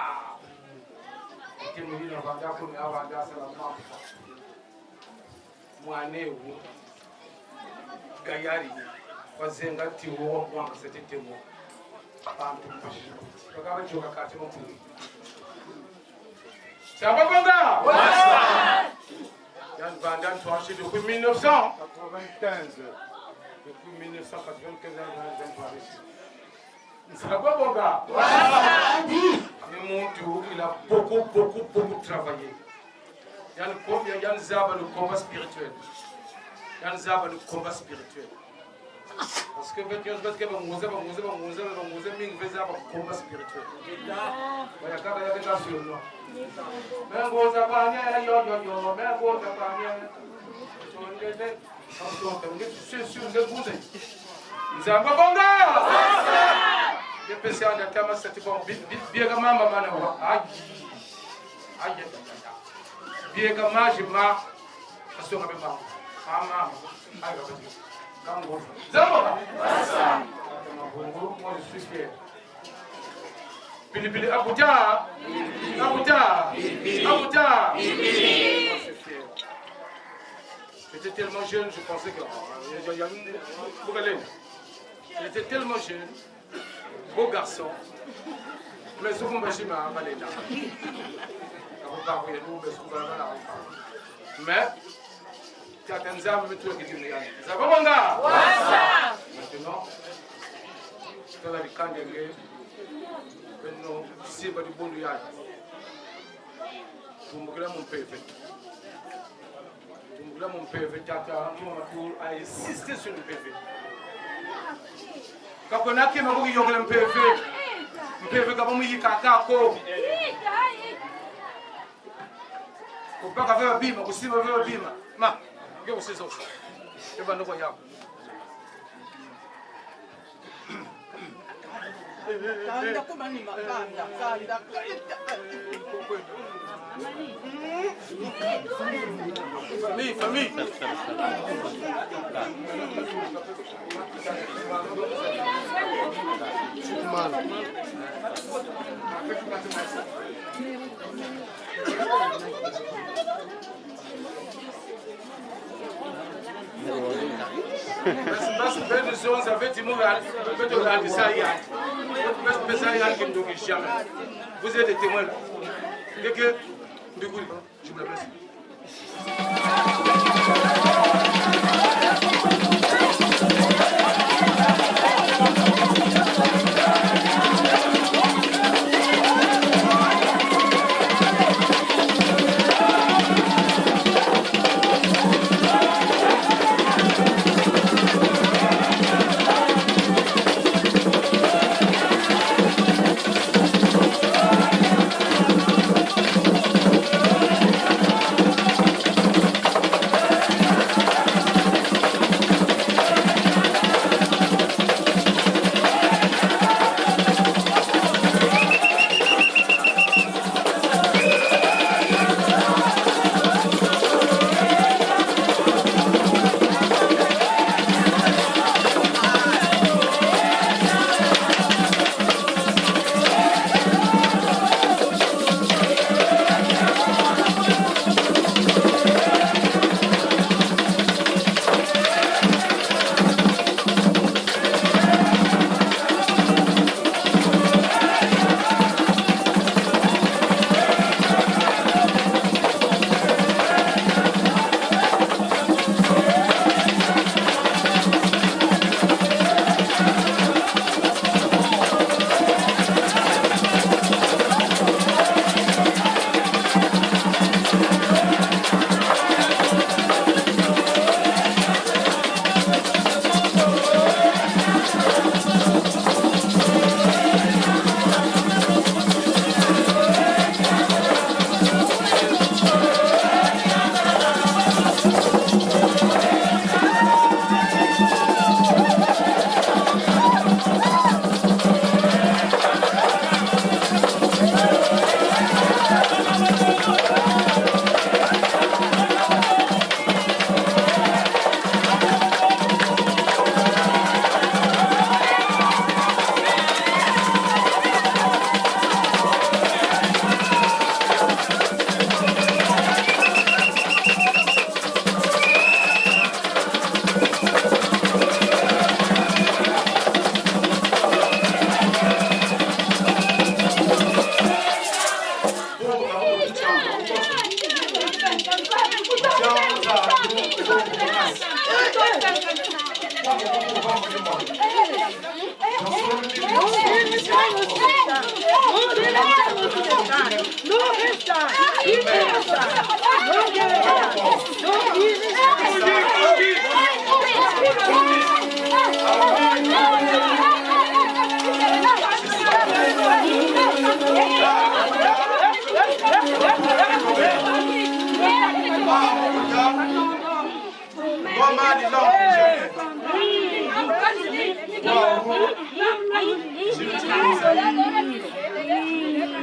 Kitemo yina vanda ko ni avanda sala mwa. Mwana ewu. Gayari. Wazenga ti wo mwangasa tetemo. Bantu mpasi. Bakaba choka quartier mo. Nzambi wa bonga. Wasa. Yandi vanda ntwarisi depuis mille neuf cent quatre-vingt-quinze. Depuis mille neuf cent quatre-vingt-quinze, yandi vanda ntwarisi. Nzambi wa bonga. Wasa. Ni muntu, il a beaucoup, beaucoup, beaucoup travaillé. Yandi ko-, yandi zaba le combat spirituel. Yandi zaba le combat spirituel. Parce que vingt et un, vingt-quatre, bangunza, bangunza, bangunza, bangunza, mingi ve zaba combat spirituel. Ba ya kaba ya beka sur moi. Mengunza banye, yo, yo, yo, mengunza banye. Nzambi wa bonga. Nge pesa yandi tama sa ti bon, bi-, bi-, bieka mama mana wa. Ayi. Ayi, ayi, ayi, ayi. Bieka maji ma. Asonga be mama. Mama. Ayi, ayi, ayi. Kango. Nzambi wa bonga. Bongo, moi, je suis fier. Pili, pili, abuta. Abuta. Abuta. Moi, je suis fier. J'étais tellement jeune, je pensais que, euh, il y a, il y a une, vous regardez, il était tellement jeune, beau garçon, mais ce qu'on va chez ma, ma, ma, mais Tata Nzambi, mi tula kidimuni yandi. Nzambi amanga. Wasa. Maintenant, tala dikandenge, beno simba dibundu yandi. Tumbukila mu mpeve. Tumbukila mu mpeve, tata, mama Matul a insisté sur mpeve. Ka kwena kima ko kiyôkela mpeve. Mpeve ka bâ mu yikaka ko. Kubaka veva bima, kusimba veva bima. Ma, nge kusizo. Eba noko yako. Kanda kumani makanda, kanda. Famille, famille. Basi, basi, beno zonza, beti muga, beto la desire. Beti desire, qui ne jamais. Vous êtes des témoins là. Que, que, du coup, je vous remercie.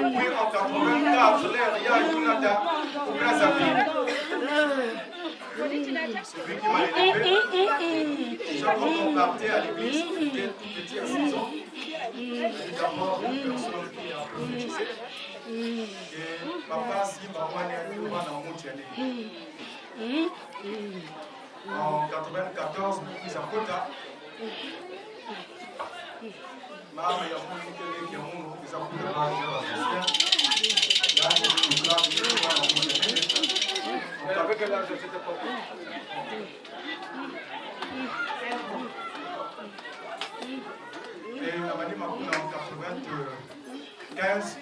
Depuis en quatre-vingt-quatre, l'air, il y a une nata au Brazzaville. Celui qui m'a élevé, chaque fois qu'on partait à l'église, j'étais tout petit à six ans, j'étais d'abord une personne qui a prophétisé. Et papa, si maman est un peu dans mon tchéné. En quatre-vingt-quatorze, mwiza kota. Mama ya munu, kele ya munu, mwiza kota, mama ya munu. Et na manima kuna quatre-vingt-quinze,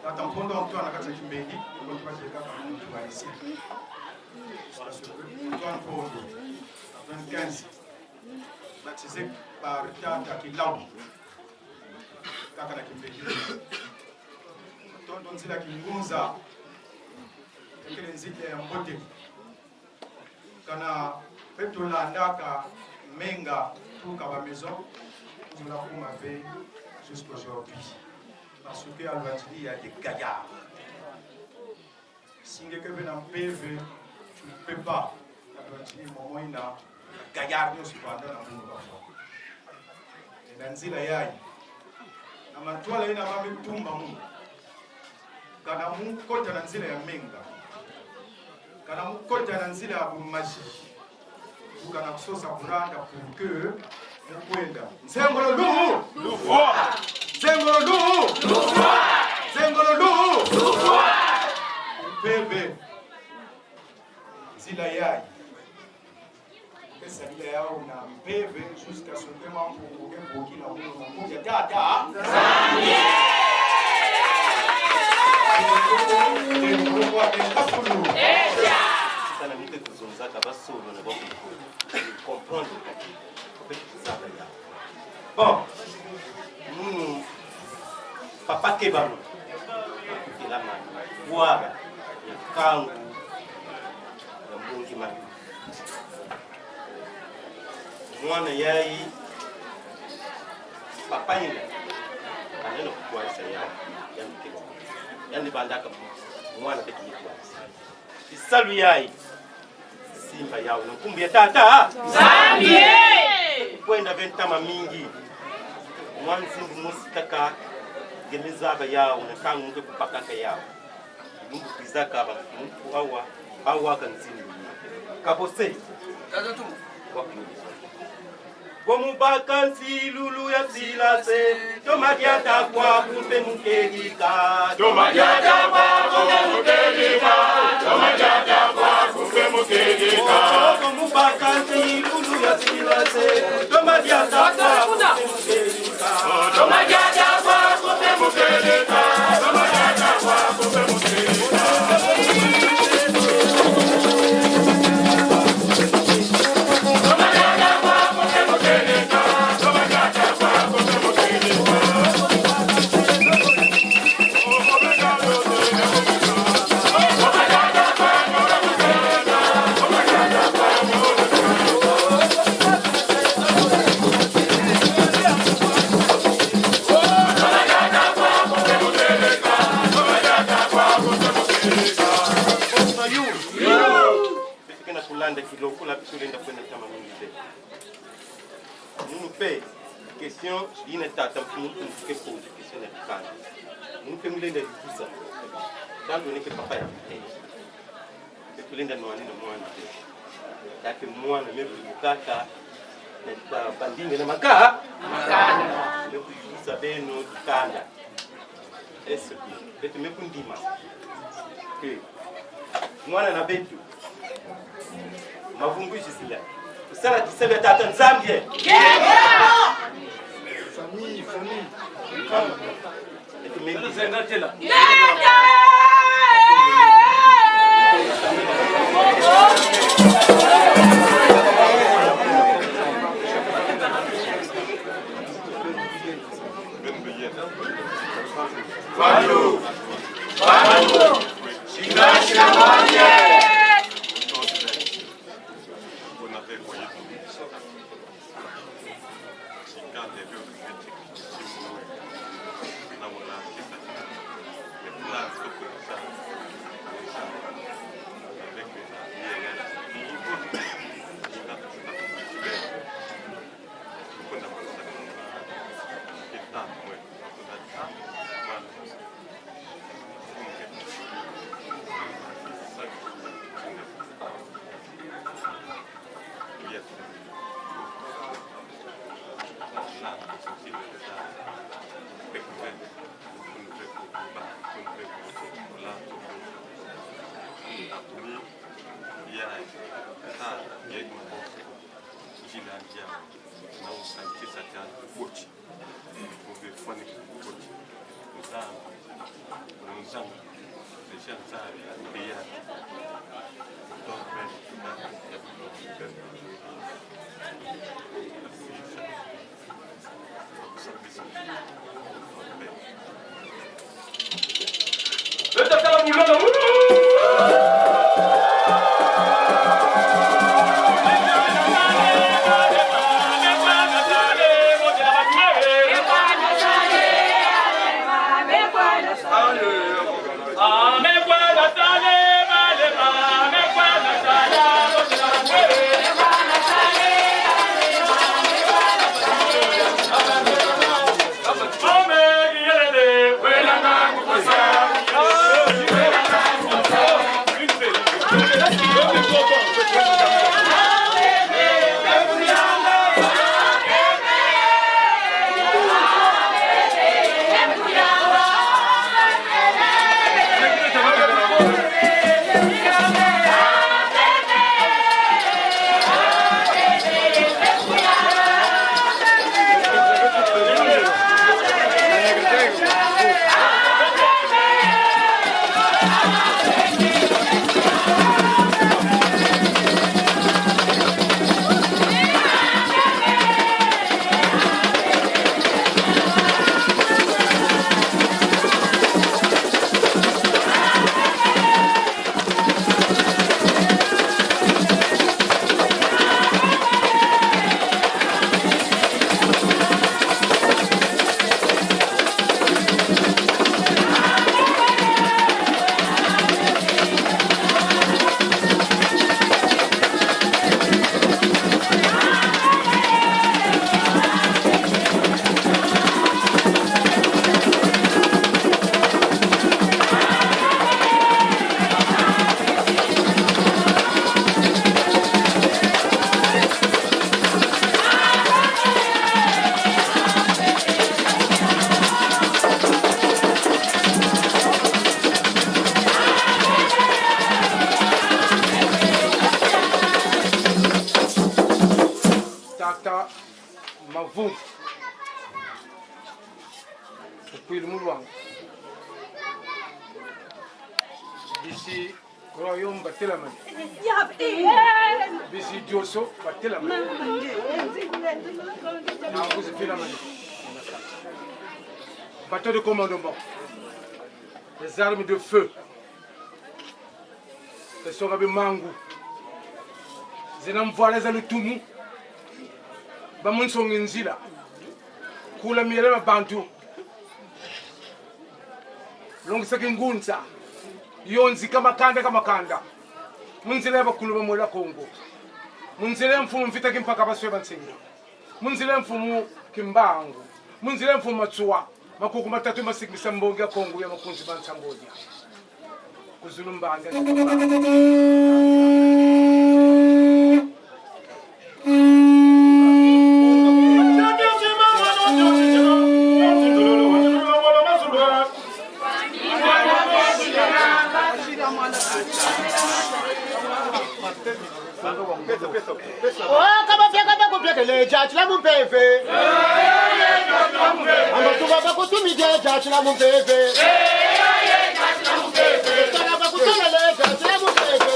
tata Mpondo Antoine na kati ya Kimbedi, mbo tuba kaka muntu wa ici. Parce que Antoine Mpondo, quatre-vingt-quinze, baptisé par tata Kilau, kaka na Kimbedi. Tondo nzila kingunza, ekele nzila ya mbote. Kana beto landaka Menga tuka ba maison, nzol'aku mabe jusqu'aujourd'hui. Parce que alwandili ya des gaillards. Si nge ke bê na mpeve, tu peux pas. Alwandili momo ina gaillard nyonso banda na munu bafwa. Na nzila yayi, na mantwala ina mame tumba mu. Kana mukota na nzila ya Menga, kana mukota na nzila ya bumaji, bu kana kusosa kulanda pour que mukwenda. Nzengolo lu! Luvwa! Nzengolo lu! Luvwa! Nzengolo lu! Luvwa! Mpeve. Nzila yayi. Ke sadila yawu na mpeve jusqu'à ce que Mampungu ke bokila munu na nkumbu ya tata. Nzambi! Sana mite kuzonzaka ba solo na ba kuku. Comprendre kaki. Ko pe kuzaka ya. Bon. Munu, papa Kebano. Kila mani. Bwabana. Ya kangu. Ya mbongi mani. Mwana yayi. Papa yina. Kaneno kutwasa ya. Ya mkeba. Yandi bandaka mwana peki yitwasa. Kisalu yayi. Simba yawu na nkumbu ya tata. Nzambi! Kwenda ve ntama mingi. Mwa nzimbu mosi kaka, nge me zaba yawu, na kangu mu ke kubakaka yawu. Lumbu kwizaka ba mfumu awa, bawaka nzimbu. Kabose. Tata tu. Wa Ko mubaka nsilulu ya silase, toma diata kwaku mpe mukedika. Toma diata kwaku mpe mukedika. Toma diata kwaku mpe mukedika. Ko mubaka nsilulu ya silase, toma diata kwaku mpe mukedika. Toma diata kwaku mpe mukedika. Toma diata kwaku mpe mukedika. Beto ke na kulanda kilo kula, beto lenda kwenda ntama mingi te. Munu mpe, question yina tata mfumu ke poser question na dikanda. Munu mpe mu lenda dibusa. Tandu neke papa ya te. Beto lenda nwanina mwana te. Tata mwana me bukaka na ba-, bandinga na maka-. Makanda. Me kubusa beno dikanda. Est-ce que beto me kundima que mwana na beto Mavungu Gisela, kusala kisalu ya Tata Nzambi? Famille, famille. Beto me kundima. Tata Mavungu, ukwila mu lwangu. Bisi Royaume batelamane. Bisi Diosso batelamane. Ntangu zitelamane. Bateau de commandement. Les armes de feu. Besonga bimangu. Zina mvwala za lutumu. Ba mu nsoni nzila. Kula miele mia bantu. Longisa kingunza. Yo nzika makanda ka makanda. Mu nzila ya bakulu ba mwela Kongo. Mu nzila ya mfumu Mvita Kimpa Kabaswe Bansingiri. Mu nzila ya mfumu Kimbangu. Mu nzila ya mfumu Matsoua. Makuku matatu masikimisa mbongi ya Kongo ya makunzi ma nsambodia. Ku zulu mbangi. O, ka bapia, ka bakupia kele jati la mumpeve. Amba tuba bakutumide jati la mumpeve. Tala bakutumele jati la mumpeve.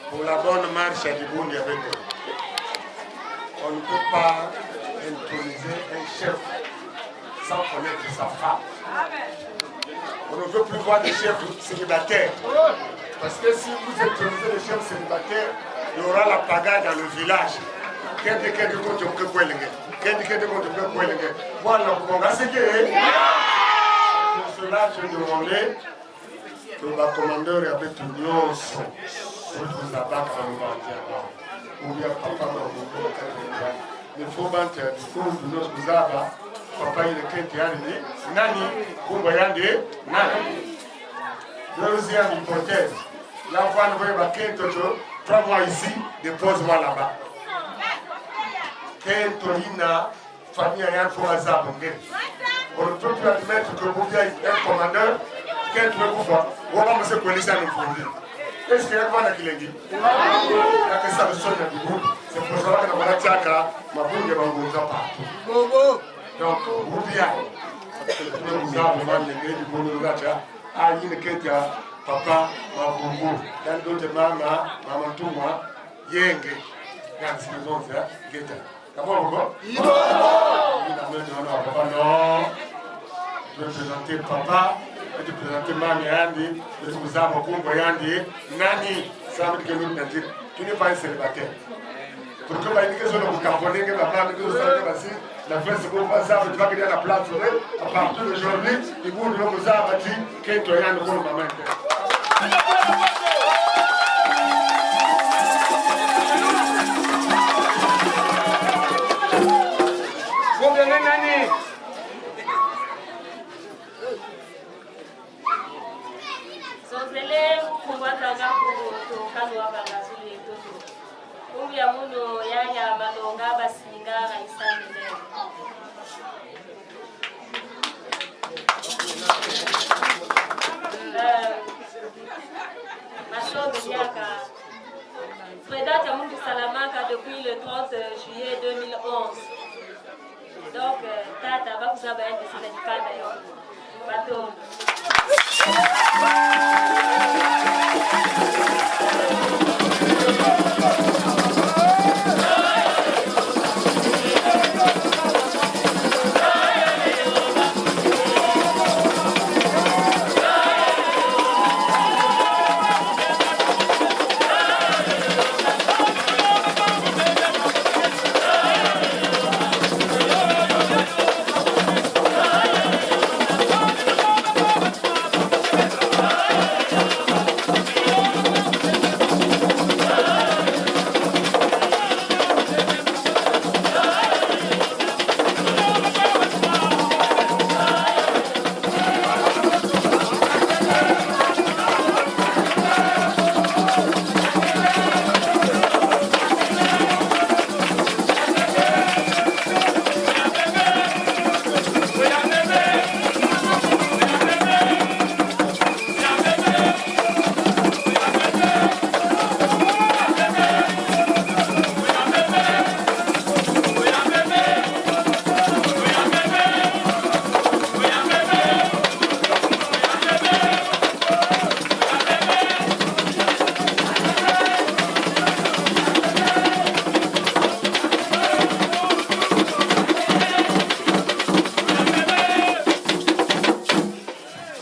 Pour la bonne marche ya kibundu ya beto. On ne peut pas introniser un chef sans connaître sa femme. On ne veut plus voir de chef célibataire. Parce que si vous intronisez le chef célibataire, il y aura la pagaille dans le village. Kende kende kote ke kwelenge. Kende kende kote ke kwelenge. Voilà, bon, là, c'est que. Pour cela, je demandais que ba commandeur ya beto nyonso, pour que ça va comme on va dire, ou bien papa, non, vous pouvez faire. Il faut bantu ya kibundu nyonso kuzaba papa, yina kento ya yandi ni nani, nkumbu ya yandi nani. Deuxième hypothèse, ya fwani bwe bakento, trois mois ici, deux mois là-bas. Kento yina, famille ya yandi faut bazaba nge. On ne peut plus admettre que bubu ya un commandeur, kento we kufwa, wo bamase kwelisa ni mfundi. Est-ce que ya kufwa na kilengi? Ya kesa nsoni ya kibundu. C'est pour ça que na bala tiaka mabundu ya bangunza partout. Donc, bubu ya, tuna kuzaba mama nge, kibundu ngata, a yina kento ya papa Mavungu. Yandi dote mama, mama Ntumwa, yenge. Yandi sina zonza, ngeta. Ka boko? Yina meno na papa, non. Je vais présenter papa, je vais présenter mama ya yandi, je vais kuzaba nkumbu ya yandi nani, samu ti keno na nzila. Tu n'es pas un célibataire. Pour que bayingi ke zolo ku tamponner nge, ba mama ke zolo sa nge basi, na fesi ko ba zaba, tu vas gagner la place, oui. À partir d'aujourd'hui, kibundu lo kuzaba ti kento ya yandi kono mama nge. Nkumbu ya nge nani? Nzonzele, nkumbu atanga nkumbu to kanu wa banga zulu ye toto. Nkumbu ya munu yaya Malonga Basinga Raisa Mendele. Euh, Mashobe Diaka. Freda Tamundi Salamaka depuis le trente juillet deux mille onze. Donc, euh, tata, bakuzaba yandi zina dikanda yo. Bato.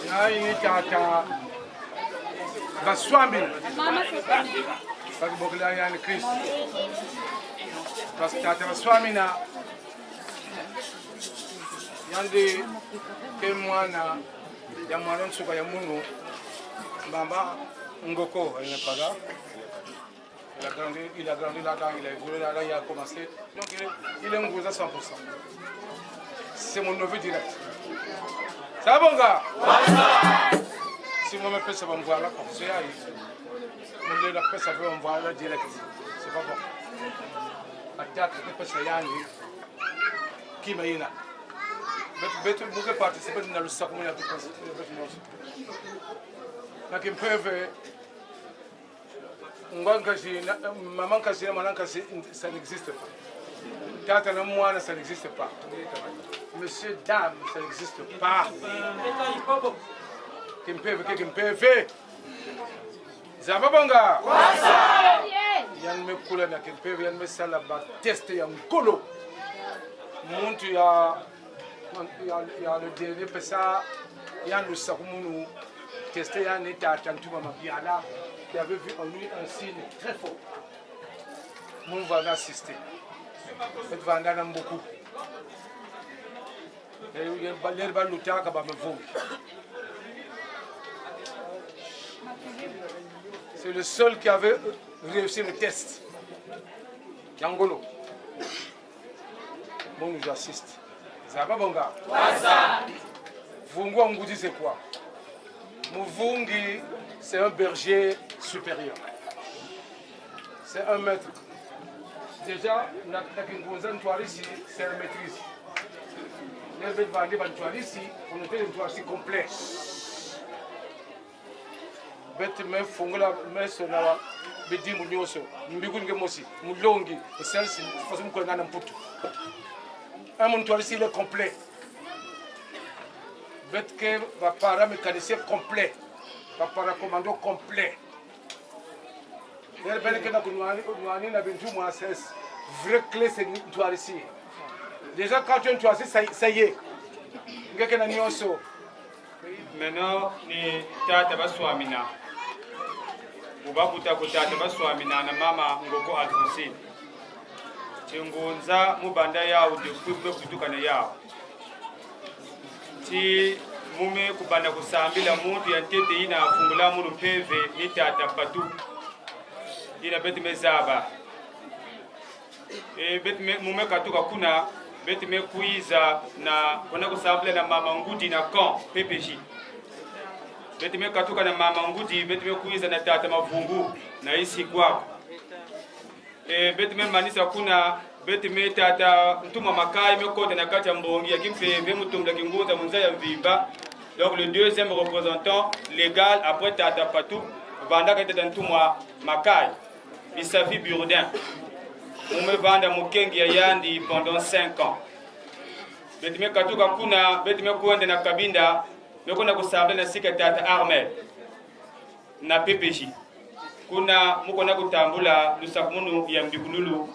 Yayi ni tata Baswamina. Bakibokela yandi Christ. Bas-, tata Baswamina. Yandi ke mwana ya mwana nsuka ya munu. Mama Ngoko, elle n'est pas là. Il a grandi, il a grandi là-dedans, il a évolué là-dedans, il a commencé. Donc, il est, il est Ngunza cent pour cent. C'est mon neveu direct. Ça va, mon gars ? Si moi, je peux savoir, voilà, parce que, ah, il, mais le, la pesa, on voit là direct. C'est pas bon. Attaque, la pesa, yani. Kima yina. Beto, beto, bu ke participer na lusakumuni ya beto, beto nyonso. Na kimpeve, ngwa nkazi, na, mama nkazi, na mwana nkazi, ça n'existe pas. Tata na mwana, ça n'existe pas. Monsieur, dame, ça n'existe pas. Kimpeve, ke kimpeve. Zaba banga. Wasa. Yandi me kula na kimpeve, yandi me sala ba test ya ngolo. Muntu ya, ya, ya le dernier pesa, yandi lusakumunu test yandi tata Ntouma Mabiala, qui avait vu en lui un signe très fort. Munu vanda assisté. Beto vanda na Mbuku. Leri ba, leri balutaka ba me vungi. C'est le seul qui avait réussi le test. Ya ngolo. Bon, nous assiste. Zaba banga. Wasa. Mvungi wa ngudi, c'est quoi? Mvungi, c'est un berger supérieur. C'est un maître. Déjà, na, na kingunza ntwarisi, c'est la maîtrise. Leri beto vandi ba ntwarisi, on était ntwarisi complet. Beto me fungula meso na bidimbu nyonso. Mbiku nge mosi, mulongi, musalisi, façon mu kwenda na Mputu. Un muntu ntwarisi, il est complet. Beto ke ba paramécanicien complet. Ba paracommando complet. Leri beno ke na kunwani, kunwani na bintu mwa sens. Vrai clé, c'est ntwarisi. Déjà, quand tu es ntwarisi, ça, ça y est. Nge ke na nyonso. Meno ni tata Baswamina. Mu babuta kwe tata Baswamina na mama Ngoko Alphonsine. Ti ngunza mu banda yawu depuis bu me kutukana yawu. Ti mu me kubanda kusambila muntu ya ntete yina fungula munu mpeve ni tata Patou. Yina beto me zaba. E, beto me, mu me katuka kuna, beto me kwiza na, kwenda kusambila na mama Ngudi na camp P P J. Beto me katuka na mama Ngudi, beto me kwiza na tata Mavungu na Isi Kwaku. E, beto me manisa kuna, beto me tata Ntouma Makayi me kota na kati ya mbongi ya kimpeve mu tumbula kingunza mu nza ya mvimba. Donc le deuxième représentant légal après tata Patou, vandaka tata Ntouma Makayi. Bisafi Burdin. Mu me vanda mukengi ya yandi pendant cinq ans. Beto me katuka kuna, beto me kwenda na Cabinda, me kwenda kusambila na sika tata Armel na P P J. Kuna mu kwenda kutambula lusakumunu ya mbikululu,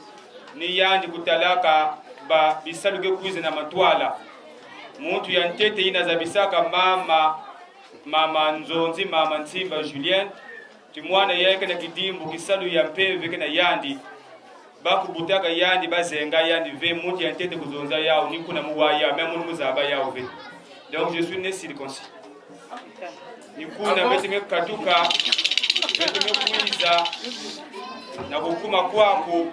ni yandi kutalaka ba bisalu ke kwiza na mantwala. Muntu ya ntete yina zabisaka mama, mama Nzonzi, mama Nsimba Julienne, ti mwana yayi ke na kidimbu, kisalu ya mpeve ke na yandi. Ba kubutaka yandi, bazenga yandi ve, muntu ya ntete kuzonza yawu, ni kuna mu wa yawu, même munu mu zaba yawu ve. Donc je suis né circoncis. Ni kuna beto me katuka, beto me kwiza na kukuma kwaku,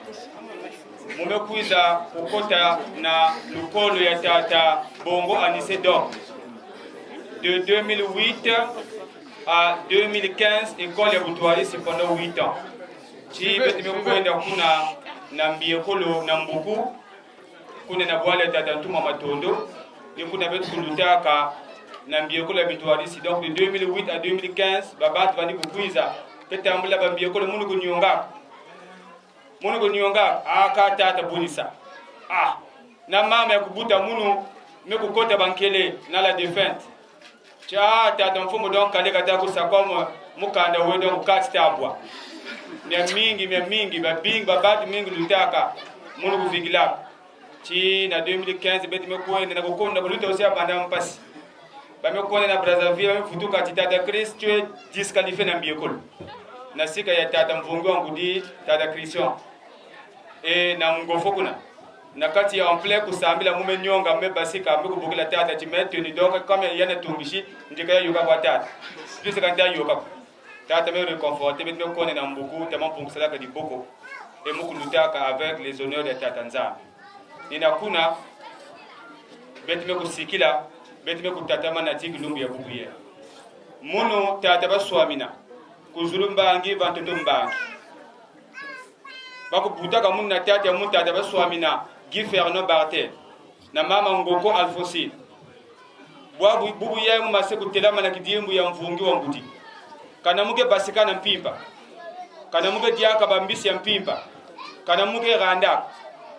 mu me kwiza kukota na lukolo ya tata Bongo Anise Doc. De deux mille huit à deux mille quinze, école ya butwarisi pendant huit ans. Ti beto me kwenda kuna na mbiekolo na Mbuku, kuna na bwala ya tata Ntouma Matondo, ni kuna beto kulutaka na mbiekolo ya bitwarisi. Donc de deux mille huit à deux mille quinze, ba bantu bani kukwiza, ke tambula ba mbiekolo, munu kunyongaka. Munu kunyongaka, ah, ka tata bunisa. Ah, na mama ya kubuta munu, me kukota bankele na la défunte. Tia tata mfumu, donc kale kata kusa comme mukanda we, donc kati tabwa. Miamingi, miamingi, babingi, ba bantu mingi lutaka, munu kuvikilaka. Ti na deux mille quinze, beto me kwenda na kukonda kuluta osi ya banda mpasi. Ba me kwenda na Brazzaville, ba me vutuka ti tata Chris, tu es disqualifié na mbiekolo. Na sika ya tata Mvungi wa ngudi, tata Christian. E, na Ngofo kuna. Na kati ya en plein kusambila, mu me nyonga, mu me basika, mu me kubokila tata ti me tenue. Donc, comme ya na tungisi, ndika ya yoka kwa tata. Puisque ka nda yoka. Tata me réconforté, beto me kwenda na Mbuku, tata Mampungu salaka diboko. E mu kulutaka avec les honneurs de tata Nzambi. Ni na kuna, beto me kusikila, beto me kutatamana tii kilumbu ya bubu ye. Munu tata Baswamina, ku zulu mbangi, va ntoto mbangi. Ba kubutaka munu na tata ya munu tata Baswamina, Guy Fernand Barthel, na mama Ngoko Alphonsine. Bwabu, bubu yayi mu mase kutelamana kidimbu ya Mvungi wa ngudi. Kana mu ke basika na mpimpa. Kana mu ke diaka bambisi ya mpimpa. Kana mu ke randaka.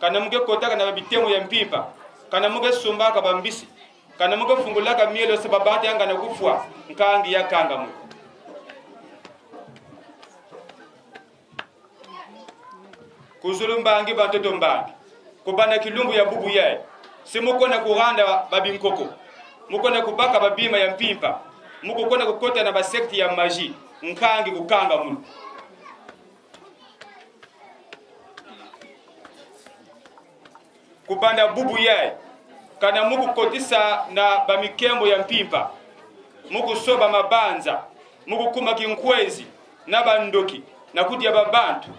Kana mu ke kotaka na bitemo ya mpimpa. Kana mu ke sumbaka bambisi. Kana mu ke fungulaka mielo sa ba bantu yangana kufwa. Nkangi ya kangamwe. Kuzulu mbangi, bantoto mbangi. Kubanda kilumbu ya bubu yayi, si mu kwenda kuhanda babinkoko, mu kwenda kubaka babima ya mpimpa, mu kwenda kukota na ba secte ya magie, nkangi kukanga mulu. Kubanda bubu yayi, kana mu kukotisa na bamikembo ya mpimpa, mu kusoba mabanza, mu kukuma kinkwezi na bandoki, na kudia babantu,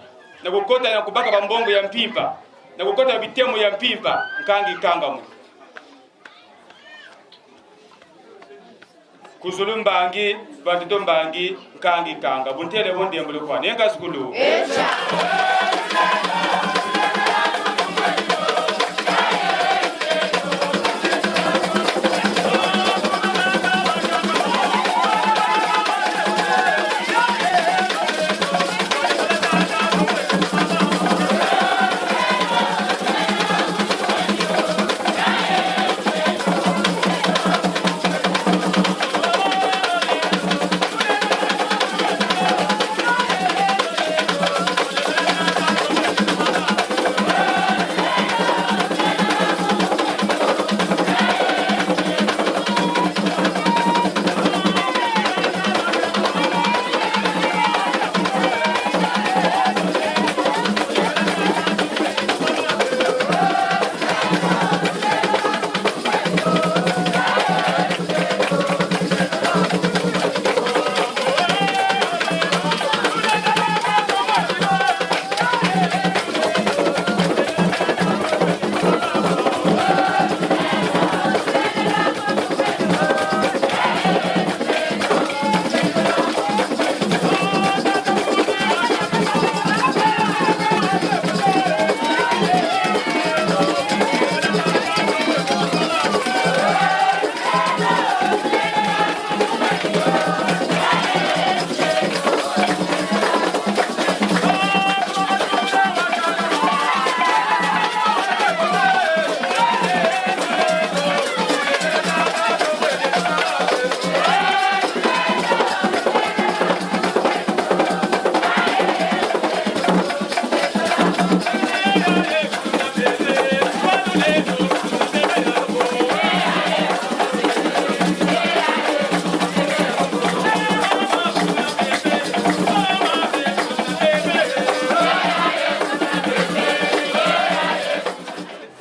na kukota na kubaka bambongo ya mpimpa, na kukota bitemo ya mpimpa, nkangi kanga mulu. Kuzulu mbangi, bantoto mbangi, nkangi kanga. Buntele bo ndembolo kwani. Enka sukulu.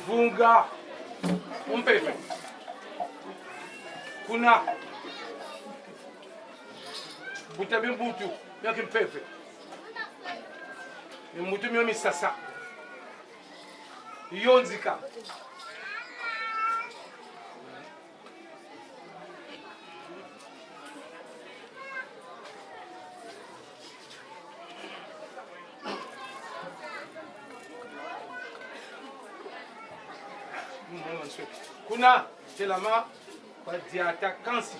Vunga mpeve. Kuna. Buta bimbutu mia kimpeve. Mimbutu mio misasa. Yo nzika. Kuna, telama, kwa diata kansi.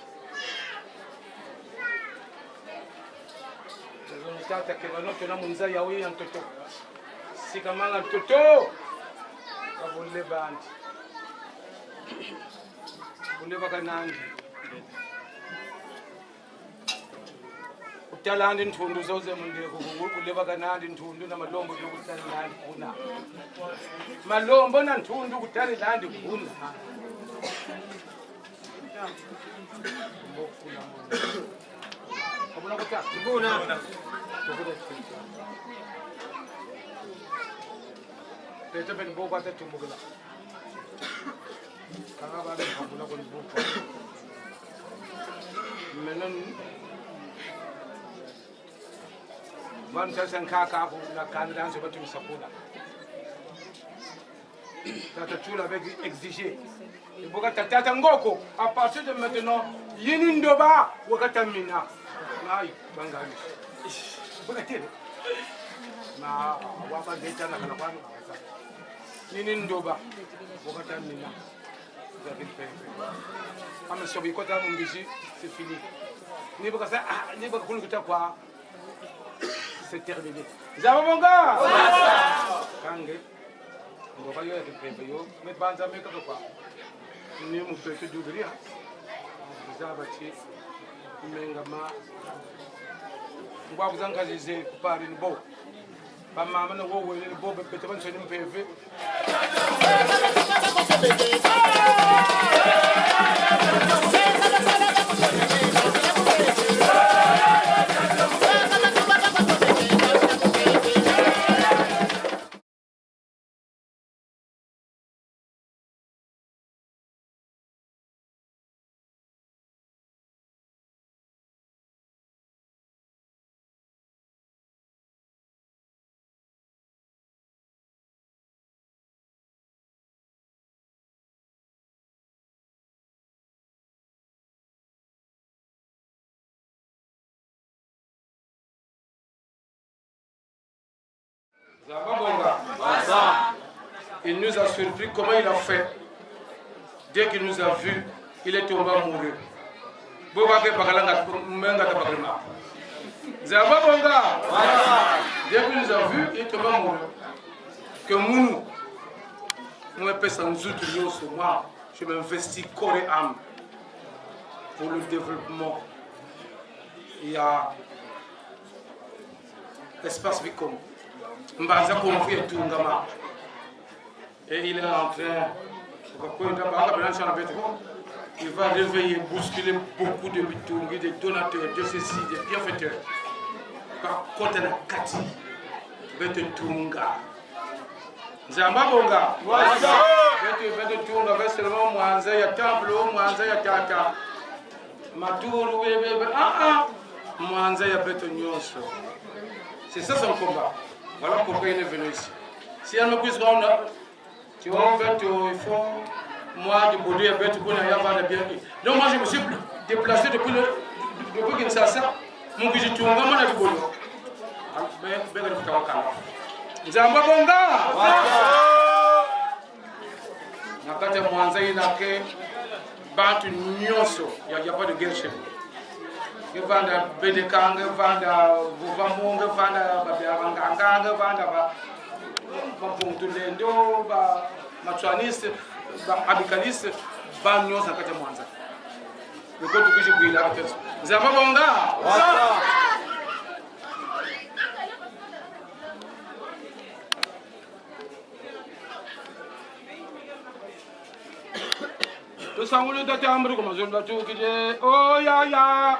Tata kebano tona mu nza yawe ya ntoto. Sikamanga ntoto. Ka bole bandi. Bole baka nandi. Kutala andi ntundu zoze mundile kuku, kule baka nandi ntundu na malombo yo kutala nandi kuna. Malombo na ntundu kutala nandi kuna. Mbokula mbokula. Abuna kuta? Mbuna. Tukule. Pete peni mbokwa tatumbukila. Kanga ba de kabula ko ni buka. Meno ni. Manu sasa nkaka ko na kanda nse batu misakula. Tata tula beki exiger. Ibuka tata ngoko. À partir de maintenant, yini ndoba wakata mina. Ngai, bangali. Ibuka tele. Na, waba ngeta na kana kwani. Nini ndoba. Wakata mina. Za kimpeve. Ama sobi kota mu mbizi, c'est fini. Ni baka sa, ah, ni baka kulu kuta kwa. C'est terminé. Za babonga. Kange. Ndoba yo ya kimpeve yo. Me banza me kaka kwa. Ni mu peto dubiria. Za bati. Menga ma. Ngwa kuzanga zize kupari ni bo. Bamama na wo wele bo be, beto bansoni mpeve. Nzambi abonga. Il nous a surpris comment il a fait. Dès qu'il nous a vus, il est tombé amoureux. Bo ba ke bakala nga, me nga ta bakala ma. Nzambi abonga. Dès qu'il nous a vus, il est tombé amoureux. Que munu, moi, pesa nzutu nyonso, moi, je m'investis corps et âme pour le développement. Il y a Espace Bikoma. Mbanza Kongo etungama. Et il est en train, il va réveiller, bousculer beaucoup de bitungi, de donateurs, de ceci, de bienfaiteurs. Bakota na kati, beto tunga. Nzambi abonga. Beto, beto tunga, beto seulement mwanza ya temple, mwanza ya tata. Maturu, we, we, we, ah, ah. Mwanza ya beto nyonso. C'est ça son combat. Voilà pourquoi il est venu ici. Si elle me puisse rendre, tu vois, en fait, euh, il faut, moi, de Bordeaux, ya beto, pour aller avoir le bien. Donc, moi, je me suis déplacé depuis le, depuis Kinshasa. Mon petit tour, vraiment, la Bordeaux. Ah, ben, ben, ben, Nzambi abonga. Na kati ya mwanza yina ke, bantu nyonso, il y a, il y a pas de guerre chez nous. Nge vanda Bedeka, nge vanda Vova Mu, nge vanda ba, ba, ba Nganga, nge vanda ba, ba Mpungu Tulendo, ba Matsouanistes, ba amicalistes, ba nyonso na kati ya mwanza. Nge ko tukwizi bwila kati. Nzambi abonga. Tusangule tata Mburuku mazulu batukide. Oh, ya, ya.